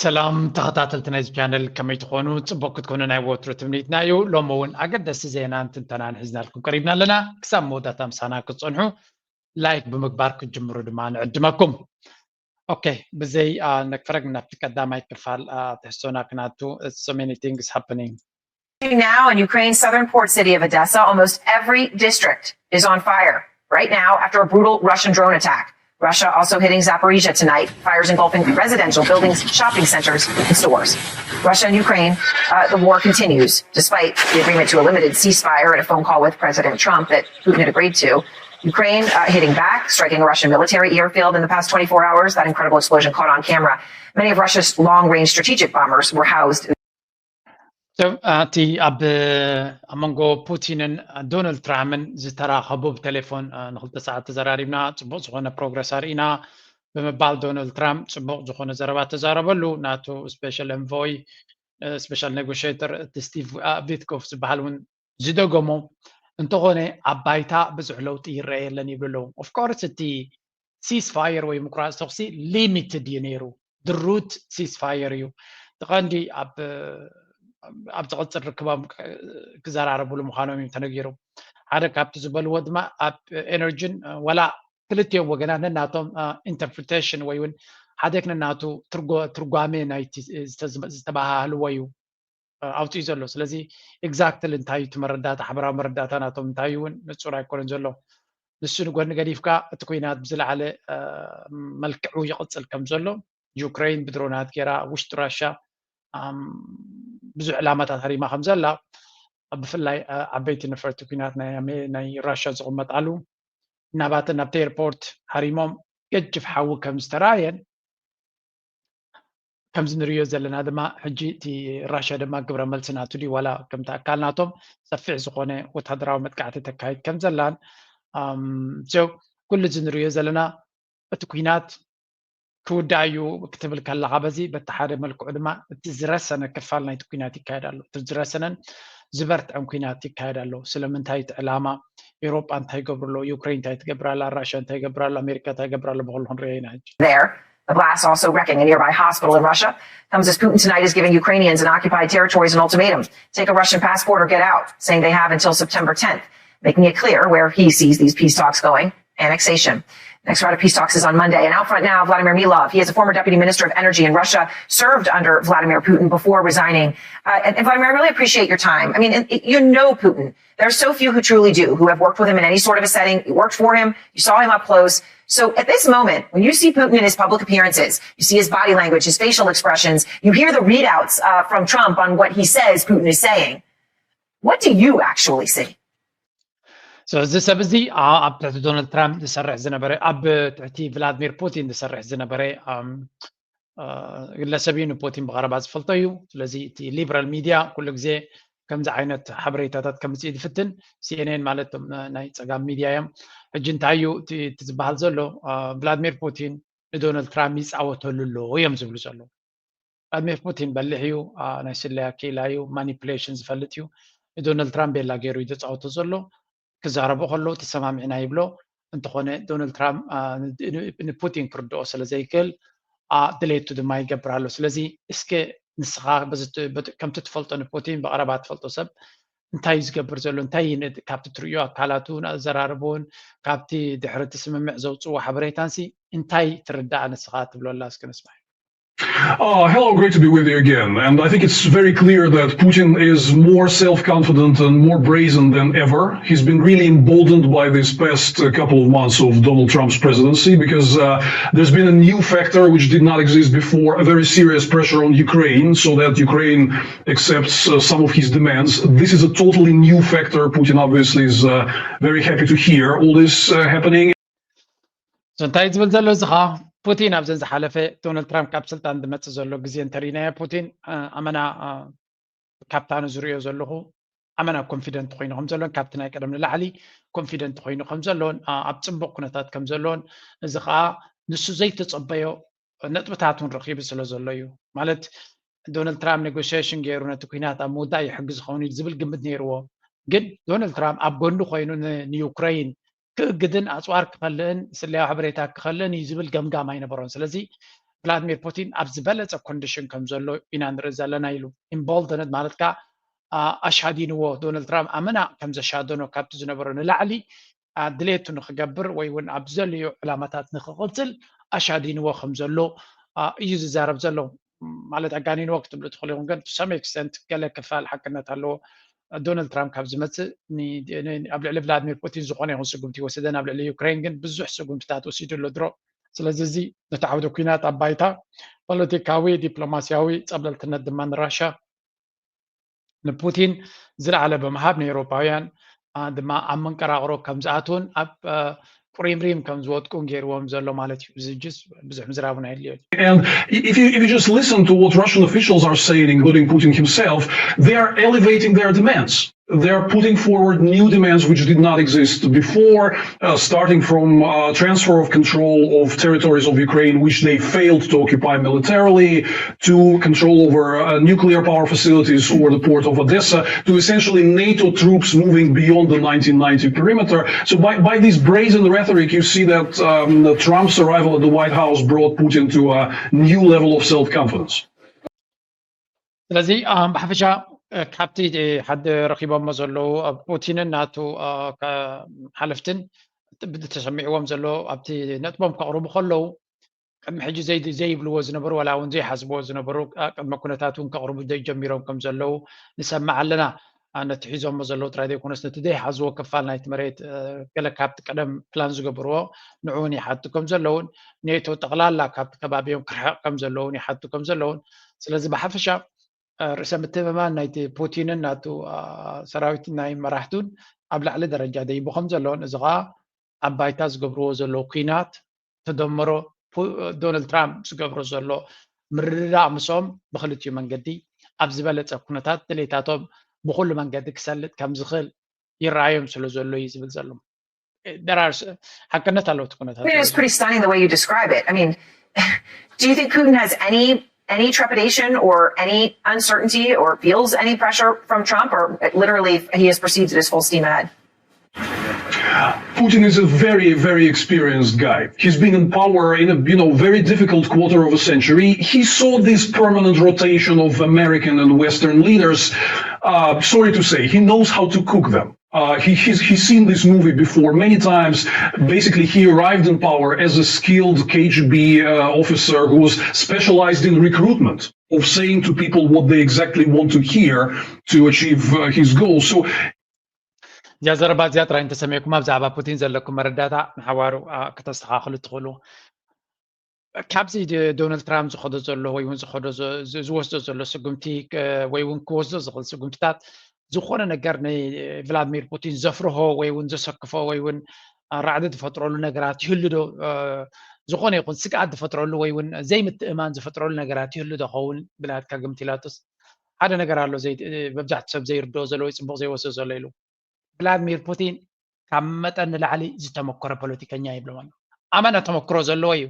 ሰላም ተኸታተልቲ ናይዚ ቻነል፣ ከመይ ትኾኑ? ጽቡቕ ክትኮኑ ናይ ወትሩ ትምኒትና እዩ። ሎሚ እውን ኣገደስቲ ዜናን ትንተናን ሒዝናልኩም ቀሪብና ኣለና። ክሳብ መወዳእታ ምሳና ክትጸንሑ ላይክ ብምግባር ክትጅምሩ ድማ ንዕድመኩም። ኦኬ፣ ብዘይ ነክፍረግ ናብቲ ቀዳማይ ክፋል ትሕዝቶና ክናቱ። So many things happening. Now in Ukraine's southern port city of Odessa, almost every district is on fire right now after a brutal Russian drone attack. Russia also hitting Zaporizhia tonight, fires engulfing residential buildings, shopping centers, and stores. Russia and Ukraine, uh, the war continues, despite the agreement to a limited ceasefire and a phone call with President Trump that Putin had agreed to. Ukraine uh, hitting back, striking a Russian military airfield in the past twenty-four hours. That incredible explosion caught on camera. Many of Russia's long range strategic bombers were housed. እቲ ኣብ ኣብ መንጎ ፑቲንን ዶናልድ ትራምፕን ዝተራኸቡ ብቴሌፎን ንክልተ ሰዓት ተዘራሪብና፣ ፅቡቅ ዝኾነ ፕሮግረስ ኣርኢና ብምባል ዶናልድ ትራምፕ ፅቡቅ ዝኾነ ዘረባ ተዛረበሉ። ናቱ ስፔሻል ኤንቮይ፣ ስፔሻል ኔጎሽተር እቲ ስቲቭ ቪትኮፍ ዝበሃል እውን ዝደገሞ እንተኾነ፣ ኣብ ባይታ ብዙሕ ለውጢ ይረአ የለን ይብሉ ኣለዉ። ኦፍኮርስ እቲ ሲስፋየር ወይ ምቁራፅ ተኩሲ ሊሚትድ እዩ ነይሩ። ድሩት ሲስፋየር እዩ። እቲ ቀንዲ ኣብ ኣብ ዝቐፅል ርክቦም ክዘራረብሉ ምዃኖም እዩ ተነጊሩ። ሓደ ካብቲ ዝበልዎ ድማ ኣብ ኤነርጂን ዋላ ክልቲኦም ወገናት ነናቶም ኢንተርፕሪቴሽን ወይ እውን ሓደ ነናቱ ትርጓሜ ናይቲ ዝተባሃህልዎ እዩ ኣውፅኡ ዘሎ። ስለዚ ኤግዛክትሊ እንታይ እዩ እቲ መረዳእታ፣ ሓበራዊ መረዳእታ ናቶም እንታይ እውን ንፁር ኣይኮነን ዘሎ። ንሱ ንጎኒ ገዲፍካ እቲ ኩናት ብዝለዓለ መልክዑ ይቕፅል ከም ዘሎ፣ ዩክሬን ብድሮናት ገይራ ውሽጢ ራሻ ብዙሕ ዕላማታት ሃሪማ ከም ዘላ፣ ብፍላይ ዓበይቲ ነፈርቲ ኩናት ናይ ራሻ ዝቕመጣሉ ናባተን ናብቲ ኤርፖርት ሃሪሞም ገጅፍ ሓዊ ከም ዝተራየን ከምዚ ንሪዮ ዘለና ድማ ሕጂ እቲ ራሽያ ድማ ግብረ መልሲ ናቱ ድዩ ዋላ ከምቲ ኣካል ናቶም ሰፊሕ ዝኾነ ወታደራዊ መጥቃዕቲ ተካይድ ከም ዘላን ኩሉ እዚ ንሪዮ ዘለና እቲ ኩናት ክውዳእ እዩ ክትብል ከለኻ በዚ በቲ ሓደ መልክዑ ድማ እቲ ዝረሰነ ክፋል ናይቲ ኩናት ይካየድ ኣሎ። እቲ ዝረሰነን ዝበርትዐን ኩናት ይካየድ ኣሎ። ስለምንታይ እቲ ዕላማ ኤውሮጳ እንታይ ይገብሩ ኣሎ፣ ዩክሬን እንታይ ትገብር ኣላ፣ ራሽያ እንታይ ይገብር ኣሎ፣ ኣሜሪካ እንታይ ይገብር ኣሎ ብኸሉ ክንሪኦ ኢና ሕጂ። The blast also wrecking a nearby hospital in Russia comes as Putin tonight is giving Ukrainians in occupied territories an ultimatum. Take a Russian passport or get out, saying they have until September tenth, making it clear where he sees these peace talks going. Annexation. Next round of peace talks is on Monday. And out front now, Vladimir Milov. He is a former deputy minister of energy in Russia, served under Vladimir Putin before resigning. Uh, and, and Vladimir, I really appreciate your time. I mean, you know Putin. There are so few who truly do, who have worked with him in any sort of a setting. You worked for him, you saw him up close. So at this moment, when you see Putin in his public appearances, you see his body language, his facial expressions, you hear the readouts uh, from Trump on what he says Putin is saying. What do you actually see? እዚ ሰብ እዚ ኣብ ትሕቲ ዶናልድ ትራምፕ ዝሰርሕ ዝነበረ፣ ኣብ ትሕቲ ቭላድሚር ፑቲን ዝሰርሕ ዝነበረ ግለሰብ እዩ። ንፑቲን ብቐረባ ዝፈልጦ እዩ። ስለዚ እቲ ሊበራል ሚድያ ኩሉ ግዜ ከምዚ ዓይነት ሓበሬታታት ከምፅእ ዝፍትን። ሲኤንኤን ማለት ናይ ፀጋም ሚድያ እዮም። ሕጂ እንታይ እዩ እቲ ዝበሃል ዘሎ? ቭላድሚር ፑቲን ንዶናልድ ትራምፕ ይፃወተሉ ኣሎ እዮም ዝብሉ ዘለዉ። ቭላድሚር ፑቲን በሊሕ እዩ፣ ናይ ስለያ ክኢላ እዩ፣ ማኒፕሌሽን ዝፈልጥ እዩ። ንዶናልድ ትራምፕ ቤላ ገይሩ እዩ ዘፃወቶ ዘሎ። ክዛረቦ ከሎ ተሰማሚዕና ይብሎ። እንተኾነ ዶናልድ ትራምፕ ንፑቲን ክርድኦ ስለ ዘይክእል ድሌቱ ድማ ይገብር ኣሎ። ስለዚ እስከ ንስኻ ከምቲ ትፈልጦ ንፑቲን ብቐረባ ትፈልጦ ሰብ እንታይ እዩ ዝገብር ዘሎ፣ እንታይ ካብቲ ትርእዮ ኣካላቱ ኣዘራርቡን ካብቲ ድሕሪ እቲ ስምምዕ ዘውፅዎ ሓበሬታንሲ እንታይ ትርዳእ ንስኻ ትብሎላ እስኪ ንስማዕ። Uh, hello, great to be with you again. And I think it's very clear that Putin is more self confident and more brazen than ever. He's been really emboldened by this past uh, couple of months of Donald Trump's presidency because uh, there's been a new factor which did not exist before, a very serious pressure on Ukraine so that Ukraine accepts uh, some of his demands. This is a totally new factor. Putin obviously is uh, very happy to hear all this uh, happening. እንታይ ዝብል ዘሎ እዚ ኸዓ ፑቲን ኣብዘን ዝሓለፈ ዶናልድ ትራምፕ ካብ ስልጣን ዝመፅእ ዘሎ ግዜ እንተሪእናዮ ፑቲን ኣመና ካብታ ኣነ ዝሪኦ ዘለኹ ኣመና ኮንፊደንት ኮይኑ ከም ዘሎን ካብቲ ናይ ቀደም ንላዕሊ ኮንፊደንት ኮይኑ ከም ዘሎን ኣብ ፅቡቅ ኩነታት ከም ዘሎን እዚ ከዓ ንሱ ዘይተፀበዮ ነጥብታት እውን ረኪቡ ስለ ዘሎ እዩ። ማለት ዶናልድ ትራምፕ ኔጎሽሽን ገይሩ ነቲ ኩናት ኣብ ምውዳእ ይሕግዝ ኸውን እዩ ዝብል ግምት ነይርዎ። ግን ዶናልድ ትራምፕ ኣብ ጎኒ ኮይኑ ንዩክረይን ክእግድን ኣፅዋር ክኸልእን ስለያዊ ሓበሬታ ክኸልእን እዩ ዝብል ገምጋም ኣይነበሮን። ስለዚ ቭላድሚር ፑቲን ኣብ ዝበለፀ ኮንዲሽን ከም ዘሎ ኢና ንርኢ ዘለና ኢሉ። ኢምቦልደነት ማለት ከዓ ኣሻዲንዎ፣ ዶናልድ ትራምፕ ኣመና ከም ዘሻደኖ ካብቲ ዝነበሮ ንላዕሊ ድሌቱ ንክገብር ወይ እውን ኣብ ዘልዮ ዕላማታት ንክቕፅል ኣሻዲንዎ ከም ዘሎ እዩ ዝዛረብ ዘሎ። ማለት ኣጋኒንዎ ክትብሉ ትኽእሉ ኢኹም፣ ግን to some extent ገለ ክፋል ሓቅነት ኣለዎ። ዶናልድ ትራምፕ ካብ ዝመፅእ ኣብ ልዕሊ ቭላድሚር ፑቲን ዝኾነ ይኹን ስጉምቲ ይወስደ፣ ኣብ ልዕሊ ዩክሬን ግን ብዙሕ ስጉምትታት ወሲዱ ኣሎ ድሮ። ስለዚ እዚ ነቲ ዓውደ ኩናት ኣብ ባይታ ፖለቲካዊ፣ ዲፕሎማስያዊ ፀብለልትነት ድማ ንራሻ ንፑቲን ዝለዓለ ብምሃብ ንኤውሮፓውያን ድማ ኣብ መንቀራቕሮ ከም ዝኣትውን ኣብ ቁሪምሪም ከም ዝወጥቁን ገይርዎም ዘሎ ማለት እዩ። እዚ ጅስ ብዙሕ ምዝራቡን ኣየድልዮን። And if you, if you just listen to what Russian officials are saying, including Putin himself, they are elevating their demands. They are putting forward new demands which did not exist before, uh, starting from uh, transfer of control of territories of Ukraine, which they failed to occupy militarily, to control over uh, nuclear power facilities or the port of Odessa, to essentially NATO troops moving beyond the nineteen ninety perimeter. So by, by this brazen rhetoric, you see that um, Trump's arrival at the White House brought Putin to a new level of self-confidence. ስለዚ ብሓፈሻ ካብቲ ሓደ ረኪቦሞ ዘለዉ ፑቲንን ናቱ ሓለፍትን ተሰሚዕዎም ዘሎ ኣብቲ ነጥቦም ከቕርቡ ከለዉ ቅድሚ ሕጂ ዘይብልዎ ዝነበሩ ዋላ እውን ዘይሓስብዎ ዝነበሩ ቅድመ ኩነታት እውን ከቕርቡ ዘይጀሚሮም ከም ዘለዉ ንሰምዕ ኣለና። ነቲ ሒዞሞ ዘለዉ ጥራይ ዘይኮነስ ነቲ ዘይሓዝዎ ክፋል ናይቲ መሬት ገለ ካብቲ ቀደም ፕላን ዝገብርዎ ንዕውን ይሓቱ ከም ዘለውን ኔቶ ጠቕላላ ካብቲ ከባቢኦም ክርሕቕ ከም ዘለውን ይሓቱ ከም ዘለውን። ስለዚ ብሓፈሻ ርእሰ ምትእምማን ናይቲ ፑቲንን ናቱ ሰራዊት ናይ መራሕቱን ኣብ ላዕሊ ደረጃ ደይቡ ከም ዘለውን፣ እዚ ከዓ ኣብ ባይታ ዝገብርዎ ዘለዉ ኩናት ተደምሮ ዶናልድ ትራምፕ ዝገብሮ ዘሎ ምርድዳእ ምስኦም ብክልቲኡ መንገዲ ኣብ ዝበለፀ ኩነታት ድሌታቶም ብኩሉ መንገዲ ክሰልጥ ከም ዝኽእል ይረኣዮም ስለ ዘሎ እዩ ዝብል ዘሎ። ሓቅነት ኣለዎ እቲ ኩነታት። It's pretty stunning the way you describe it. I mean, do you think Putin has any any trepidation or any uncertainty or feels any pressure from Trump, or literally he has proceeded as full steam ahead? Putin is a very, very experienced guy. He's been in power in a you know very difficult quarter of a century. He saw this permanent rotation of American and Western leaders. Uh, sorry to say, he knows how to cook them. Uh, he, he's, he's seen this movie before many times. Basically, he arrived in power as a skilled K G B uh, officer who was specialized in recruitment, of saying to people what they exactly want to hear to achieve uh, his goals. So እዚኣ ዘረባ እዚኣ ጥራይ እንተሰሚዕኩማ ብዛዕባ ፑቲን ዘለኩም መረዳእታ ንሓዋሩ ክተስተኻኽሉ ትኽእሉ። ካብዚ ዶናልድ ትራምፕ ዝኸዶ ዘሎ ወይ እውን ዝኸዶ ዝወስዶ ዘሎ ስጉምቲ ወይ እውን ክወስዶ ዝኽእል ስጉምትታት ዝኾነ ነገር ንቭላድሚር ፑቲን ዘፍርሆ ወይ እውን ዘሰክፎ ወይ እውን ራዕዲ ዝፈጥረሉ ነገራት ይህሉ ዶ? ዝኾነ ይኹን ስግኣት ዝፈጥረሉ ወይ እውን ዘይምትእማን ዝፈጥረሉ ነገራት ይህሉ ዶ ኸውን ብናትካ ግምት ኢላቶስ ሓደ ነገር ኣሎ። መብዛሕትኡ ሰብ ዘይርድኦ ዘሎ ወይ ፅቡቅ ዘይወስዶ ዘሎ ኢሉ። ቭላድሚር ፑቲን ካብ መጠን ንላዕሊ ዝተመኮረ ፖለቲከኛ ይብሎም ኣሎ። ኣመና ተመክሮ ዘለዎ እዩ።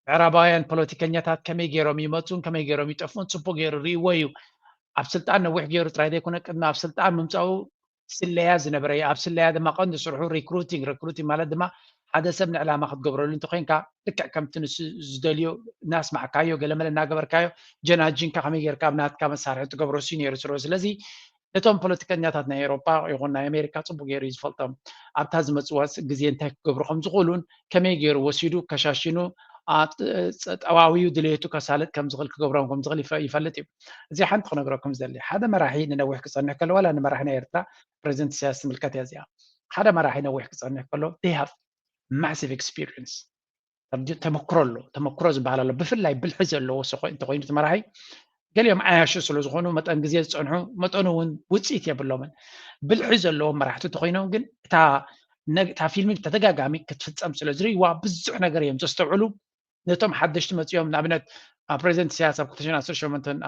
ምዕራባውያን ፖለቲከኛታት ከመይ ገይሮም ይመፁን ከመይ ገይሮም ይጠፍኡን ፅቡቅ ገይሩ ርእይዎ እዩ። ኣብ ስልጣን ነዊሕ ገይሩ ጥራይ ዘይኮነ ቅድሚ ኣብ ስልጣን ምምፃኡ ስለያ ዝነበረ እዩ። ኣብ ስለያ ድማ ቀንዲ ስርሑ ሪክሩቲንግ፣ ሪክሩቲንግ ማለት ድማ ሓደ ሰብ ንዕላማ ክትገብረሉ እንተኮይንካ ልክዕ ከምቲ ንሱ ዝደልዮ እናስማዕካዮ ገለመለ እናገበርካዮ ጀናጂንካ ከመይ ጌርካ ኣብ ናትካ መሳርሒ ትገብሮ ሲ ነይሩ ስርሑ። ስለዚ ነቶም ፖለቲከኛታት ናይ ኤውሮጳ ይኹን ናይ ኣሜሪካ ጽቡቅ ገይሩ እዩ ዝፈልጦም። ኣብታ ዝመጽዋ ግዜ እንታይ ክገብሩ ከም ዝኽእሉን ከመይ ገይሩ ወሲዱ ከሻሽኑ ጠዋዊዩ ድሌቱ ከሳልጥ ከም ዝኽእል ክገብሮም ከም ዝኽእል ይፈልጥ እዩ። እዚ ሓንቲ ክነግረኩም ዝደሊ ሓደ መራሒ ንነዊሕ ክጸንሕ ከሎ ዋላ ንመራሒ ናይ ኤርትራ ፕሬዚደንት ኢሳያስ ትምልከት እያ እዚኣ። ሓደ መራሒ ነዊሕ ክጸንሕ ከሎ they have massive experience ተመክሮ ኣሎ። ተመክሮ ዝበሃል ኣሎ። ብፍላይ ብልሒ ዘለዎ እንተኮይኑ እቲ መራሒ ገሊኦም ዓያሹ ስለ ዝኾኑ መጠን ግዜ ዝፀንሑ መጠኑ እውን ውፅኢት የብሎምን። ብልሒ ዘለዎም መራሕቲ እንተኮይኖም ግን እታ ፊልሚ ብተደጋጋሚ ክትፍፀም ስለ ዝርእይዋ ብዙሕ ነገር እዮም ዘስተውዕሉ። ነቶም ሓደሽቲ መፂኦም ንኣብነት ፕሬዚደንት ኢሳያስ ኣብ ክልተ ሽሕን ዓሰርተ ሸሞንተን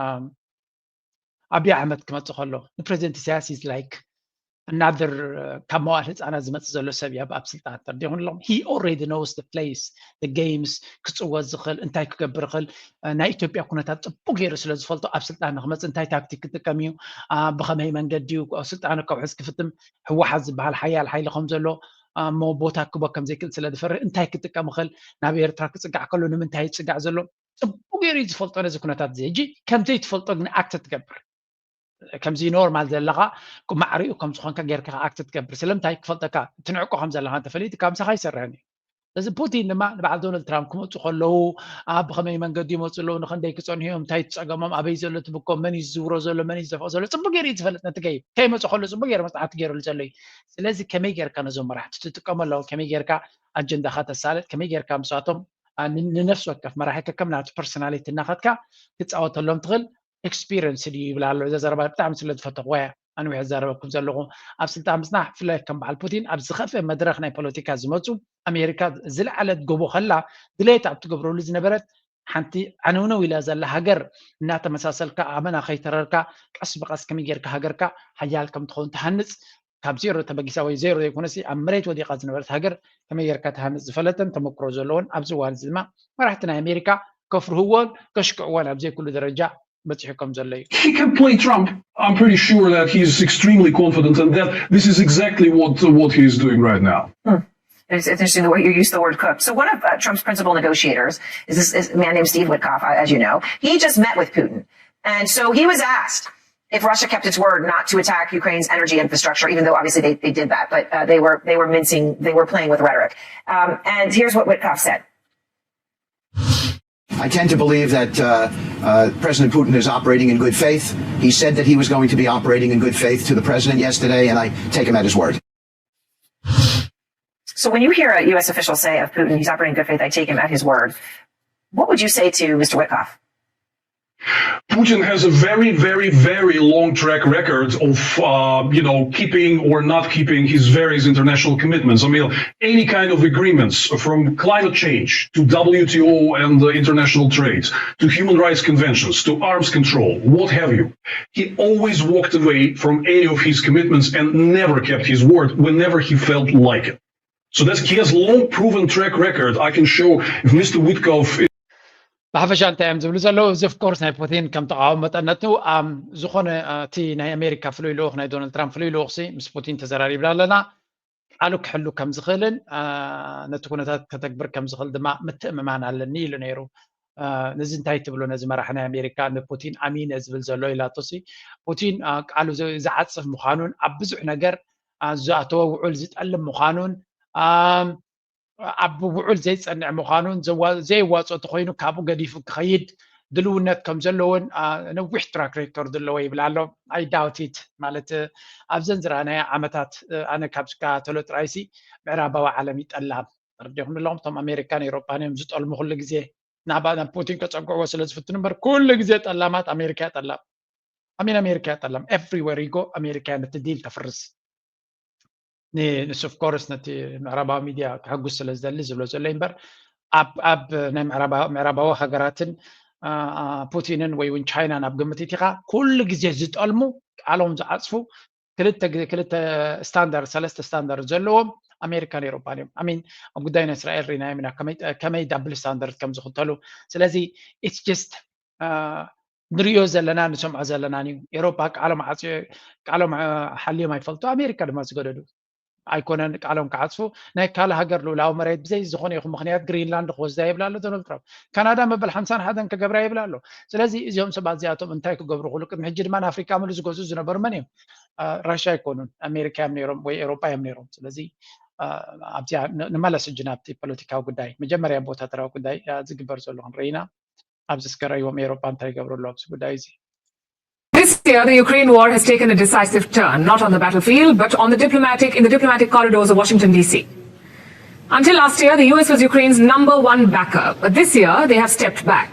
ኣብይ ኣሕመድ ክመፅእ ከሎ ንፕሬዚደንት ኢሳያስ is like another ካብ መዋእል ህፃናት ዝመፅእ ዘሎ ሰብ እዩ ኣብ ስልጣን ተርዲኹንሎም he already knows the place the games ክፅወት ዝኽእል እንታይ ክገብር ይኽእል ናይ ኢትዮጵያ ኩነታት ፅቡቅ ገይሩ ስለ ዝፈልጦ ኣብ ስልጣን ንክመፅእ እንታይ ታክቲክ ክጥቀም እዩ ብኸመይ መንገዲ እዩ ስልጣኑ ከውሕስ ክፍትም ህወሓት ዝበሃል ሓያል ሓይሊ ከም ዘሎ እሞ ቦታ ክቦ ከም ዘይክእል ስለ ዝፈርህ እንታይ ክጥቀም ይኽእል ናብ ኤርትራ ክፅጋዕ ከሎ ንምንታይ ይፅጋዕ ዘሎ ጽቡቅ ገይሩ እዩ ዝፈልጦ ነዚ ኩነታት እዚ። ሕጂ ከም ዘይትፈልጦ ግን ኣክት ትገብር። ከምዚ ኖርማል ዘለኻ፣ ማዕሪኡ ከም ዝኾንካ ጌርካ ኣክት ትገብር። ስለምንታይ ክፈልጠካ? ትንዕቆ ከም ዘለኻ እንተፈሊጡ፣ ካብ ምሳኻ ይሰርሕን እዩ። እዚ ፑቲን ድማ ንበዓል ዶናልድ ትራምፕ ክመፁ ከለዉ፣ ኣብ ብኸመይ መንገዲ ይመፁ ኣለዉ፣ ንኸንደይ ክፀንሑ እዮም፣ እንታይ ትፀገሞም፣ ኣበይ ዘሎ ትብኮ፣ መን እዩ ዝዝውሮ ዘሎ፣ መን እዩ ዝደፍኦ ዘሎ፣ ፅቡቅ ገይሩ እዩ ዝፈልጥ ነቲ ገይም። ከይመፁ ከሎ ፅቡቅ ገይሩ መፅናዕቲ ገይሩሉ ዘሎ እዩ። ስለዚ ከመይ ጌርካ ነዞም መራሕቲ ትጥቀመሎም፣ ከመይ ጌርካ ኣጀንዳኻ ተሳልጥ፣ ከመይ ጌርካ ምስኣቶም፣ አ፣ ን-፣ ንነፍሲ ወከፍ መራሒ ከከም ናቱ ፐርሶናሊቲ እናኸድካ ክትፃወተሎም ትኽእል። ኤክስፒሪየንስ ድዩ ይብል ኣሎ። እዛ ዘረባ ብጣዕሚ ስለ ዝፈተኽዋ እያ ኣንዊሐ ዝዛረበኩም ዘለኹ። ኣብ ስልጣን ምፅናሕ፣ ብፍላይ ከም በዓል ፑቲን ኣብ ዝኸፍአ መድረኽ ናይ ፖለቲካ ዝመፁ፣ ኣሜሪካ ዝለዓለት ጎቦ ከላ ድሌት ኣብ ትገብረሉ ዝነበረት፣ ሓንቲ ዓነውነው ኢላ ዘላ ሃገር እናተመሳሰልካ፣ ኣመና ከይተረርካ፣ ቀስ ብቐስ ከመይ ጌርካ ሃገርካ ሓያል ከም ትኸውን ትሃንፅ፣ ካብ ዜሮ ተበጊሳ ወይ ዜሮ ዘይኮነሲ ኣብ መሬት ወዲቓ ዝነበረት ሃገር ከመይ ጌርካ ትሃንፅ ዝፈለጠን ተመክሮ ዘለዎን፣ ኣብዚ እዋን እዚ ድማ መራሕቲ ናይ ኣሜሪካ ከፍርህዎን ከሽክዕዎን ኣብ ዘይኩሉ ደረጃ በፂሑ ከም ዘሎ እዩ። He can play Trump. I'm pretty sure that he's extremely confident and that this is exactly what, what he is doing right now. It's interesting the way you use the word cooked. So one of uh, Trump's principal negotiators is this is a man named Steve Witkoff, uh, as you know. He just met with Putin. And so he was asked if Russia kept its word not to attack Ukraine's energy infrastructure, even though obviously they, they did that, but uh, they were they were mincing, they were playing with rhetoric. Um, and here's what Witkoff said. I tend to believe that uh, uh, President Putin is operating in good faith. He said that he was going to be operating in good faith to the president yesterday, and I take him at his word. So when you hear a U S official say of Putin, he's operating in good faith, I take him at his word, what would you say to Mister Witkoff? Putin has a very, very, very long track record of, uh, you know, keeping or not keeping his various international commitments. I mean, any kind of agreements, from climate change to W T O and the international trade, to human rights conventions, to arms control, what have you. He always walked away from any of his commitments and never kept his word whenever he felt like it. So that's, he has long proven track record. I can show if Mister Witkoff ብሓፈሻ እንታይ እዮም ዝብሉ ዘለዉ? እዚ ኦፍኮርስ ናይ ፑቲን ከም ተቃዋሚ መጠነቱ፣ ኣም፣ ዝኾነ፣ አ፣ እቲ ናይ ኣሜሪካ ፍሉይ ልኡኽ፣ ናይ ዶናልድ ትራምፕ ፍሉይ ልኡኽሲ ምስ ፑቲን ተዘራሪብና ኣለና፣ ቃሉ ክሕሉ ከም ዝኽእልን፣ አ፣ ነቲ ኩነታት ከተግብር ከም ዝኽእል ድማ ምትእምማን ኣለኒ ኢሉ ነይሩ። አ፣ ነዚ እንታይ ትብሎ ነዚ መራሒ ናይ ኣሜሪካ ንፑቲን ኣሚነ ዝብል ዘሎ ኢላቶሲ፣ ፑቲን፣ አ፣ ቃሉ ዝ-፣ ዝዓጽፍ ምዃኑን ኣብ ብዙሕ ነገር፣ አ፣ ዝኣተወ ውዑል ዝጠልም ምዃኑን፣ ኣም፣ ኣብ ውዑል ዘይጸንዕ ምዃኑን ዘዋ-፣ ዘየዋጽኦ ተኾይኑ ካብኡ ገዲፉ ክኸይድ ድልውነት ከም ዘለዎን፣ አ፣ ነዊሕ ትራክ ሬኮርድ ኣለዎ ይብል ኣሎ። ኣይ ዳውት ኢት ማለት፣ እ፣ ኣብዘን ዝረኣናዮ ዓመታት፣ እ፣ ኣነ ካብ ዝከታተሎ ጥራይሲ ምዕራባዊ ዓለም ይጠላም። ተረዲኹም ኣለኹም? እቶም ኣሜሪካን ኤውሮጳን እዮም ዝጠልሙ ኩሉ ግዜ። ናባ-፣ ናብ ፑቲን ከጸግዕዎ ስለ ዝፍትኑ እምበር ኩሉ ግዜ ጠላማት ኣሜሪካ እያ ጠላም። ኣሚን ኣሜሪካ እያ ጠላም። ኤቭሪዌር ይጎ ኣሜሪካ እያ ነቲ ዲል ተፍርስ። ን-፣ ንሱ ኦፍኮርስ ነቲ ምዕራባዊ ሚድያ ከሐጉስ ስለ ዝደሊ ዝብሎ ዘሎ እምበር ኣብ፣ ኣብ ናይ ምዕራባ-፣ ምዕራባዊ ሃገራትን፣ አ፣ አ፣ ፑቲንን ወይ እውን ቻይናን ኣብ ግምት እቲኻ ኩሉ ግዜ ዝጠልሙ ቃሎም ዝዓጽፉ ክልተ ግዜ፣ ክልተ ስታንዳርድ፣ ሰለስተ ስታንዳርድ ዘለዎም ኣሜሪካን ኤውሮጳን እዮም። ኣሚን ኣብ ጉዳይ ናይ እስራኤል ሪናዮም ኢና ከመይ፣ ከመይ ዳብል ስታንዳርድ ከም ዝኽተሉ። ስለዚ ኢትስ ጀስት፣ አ፣ ንሪኦ ዘለና ንሰምዖ ዘለናን እዩ። ኤውሮጳ ቃሎም ዓጽዮ፣ ቃሎም፣ አ፣ ሓልዮም ኣይፈልጡ፣ ኣሜሪካ ድማ ዝገደዱ ኣይኮነን ቃሎም ክዓጽፉ። ናይ ካልእ ሃገር ልኡላዊ መሬት ብዘይ ዝኾነ ይኹን ምኽንያት ግሪንላንድ ክወስዳ ይብል ኣሎ ዶናልድ ትራምፕ። ካናዳ መበል ሓምሳን ሓደን ክገብራ ይብል ኣሎ። ስለዚ እዚኦም ሰባት እዚኣቶም እንታይ ክገብሩ ክሉ ቅድሚ ሕጂ ድማ ንኣፍሪካ ምሉ ዝገዙ ዝነበሩ መን እዮም? አ፣ ራሻ ኣይኮኑን፣ ኣሜሪካ እዮም ነይሮም ወይ ኤውሮጳ እዮም ነይሮም። ስለዚ፣ አ፣ ኣብዚኣ ን-፣ ንመለስ ሕጂ ናብቲ ፖለቲካዊ ጉዳይ፣ መጀመርያ ወታደራዊ ጉዳይ፣ አ፣ ዝግበር ዘሎ ክንርኢ ኢና። ኣብዚ እስከ ረእይዎም ኤውሮጳ እንታይ ይገብሩ ኣለዉ ኣብዚ ጉዳይ እዚ። This year, the Ukraine war has taken a decisive turn, not on the battlefield, but on the diplomatic, in the diplomatic corridors of Washington, D C. Until last year, the U S was Ukraine's number one backer, but this year they have stepped back.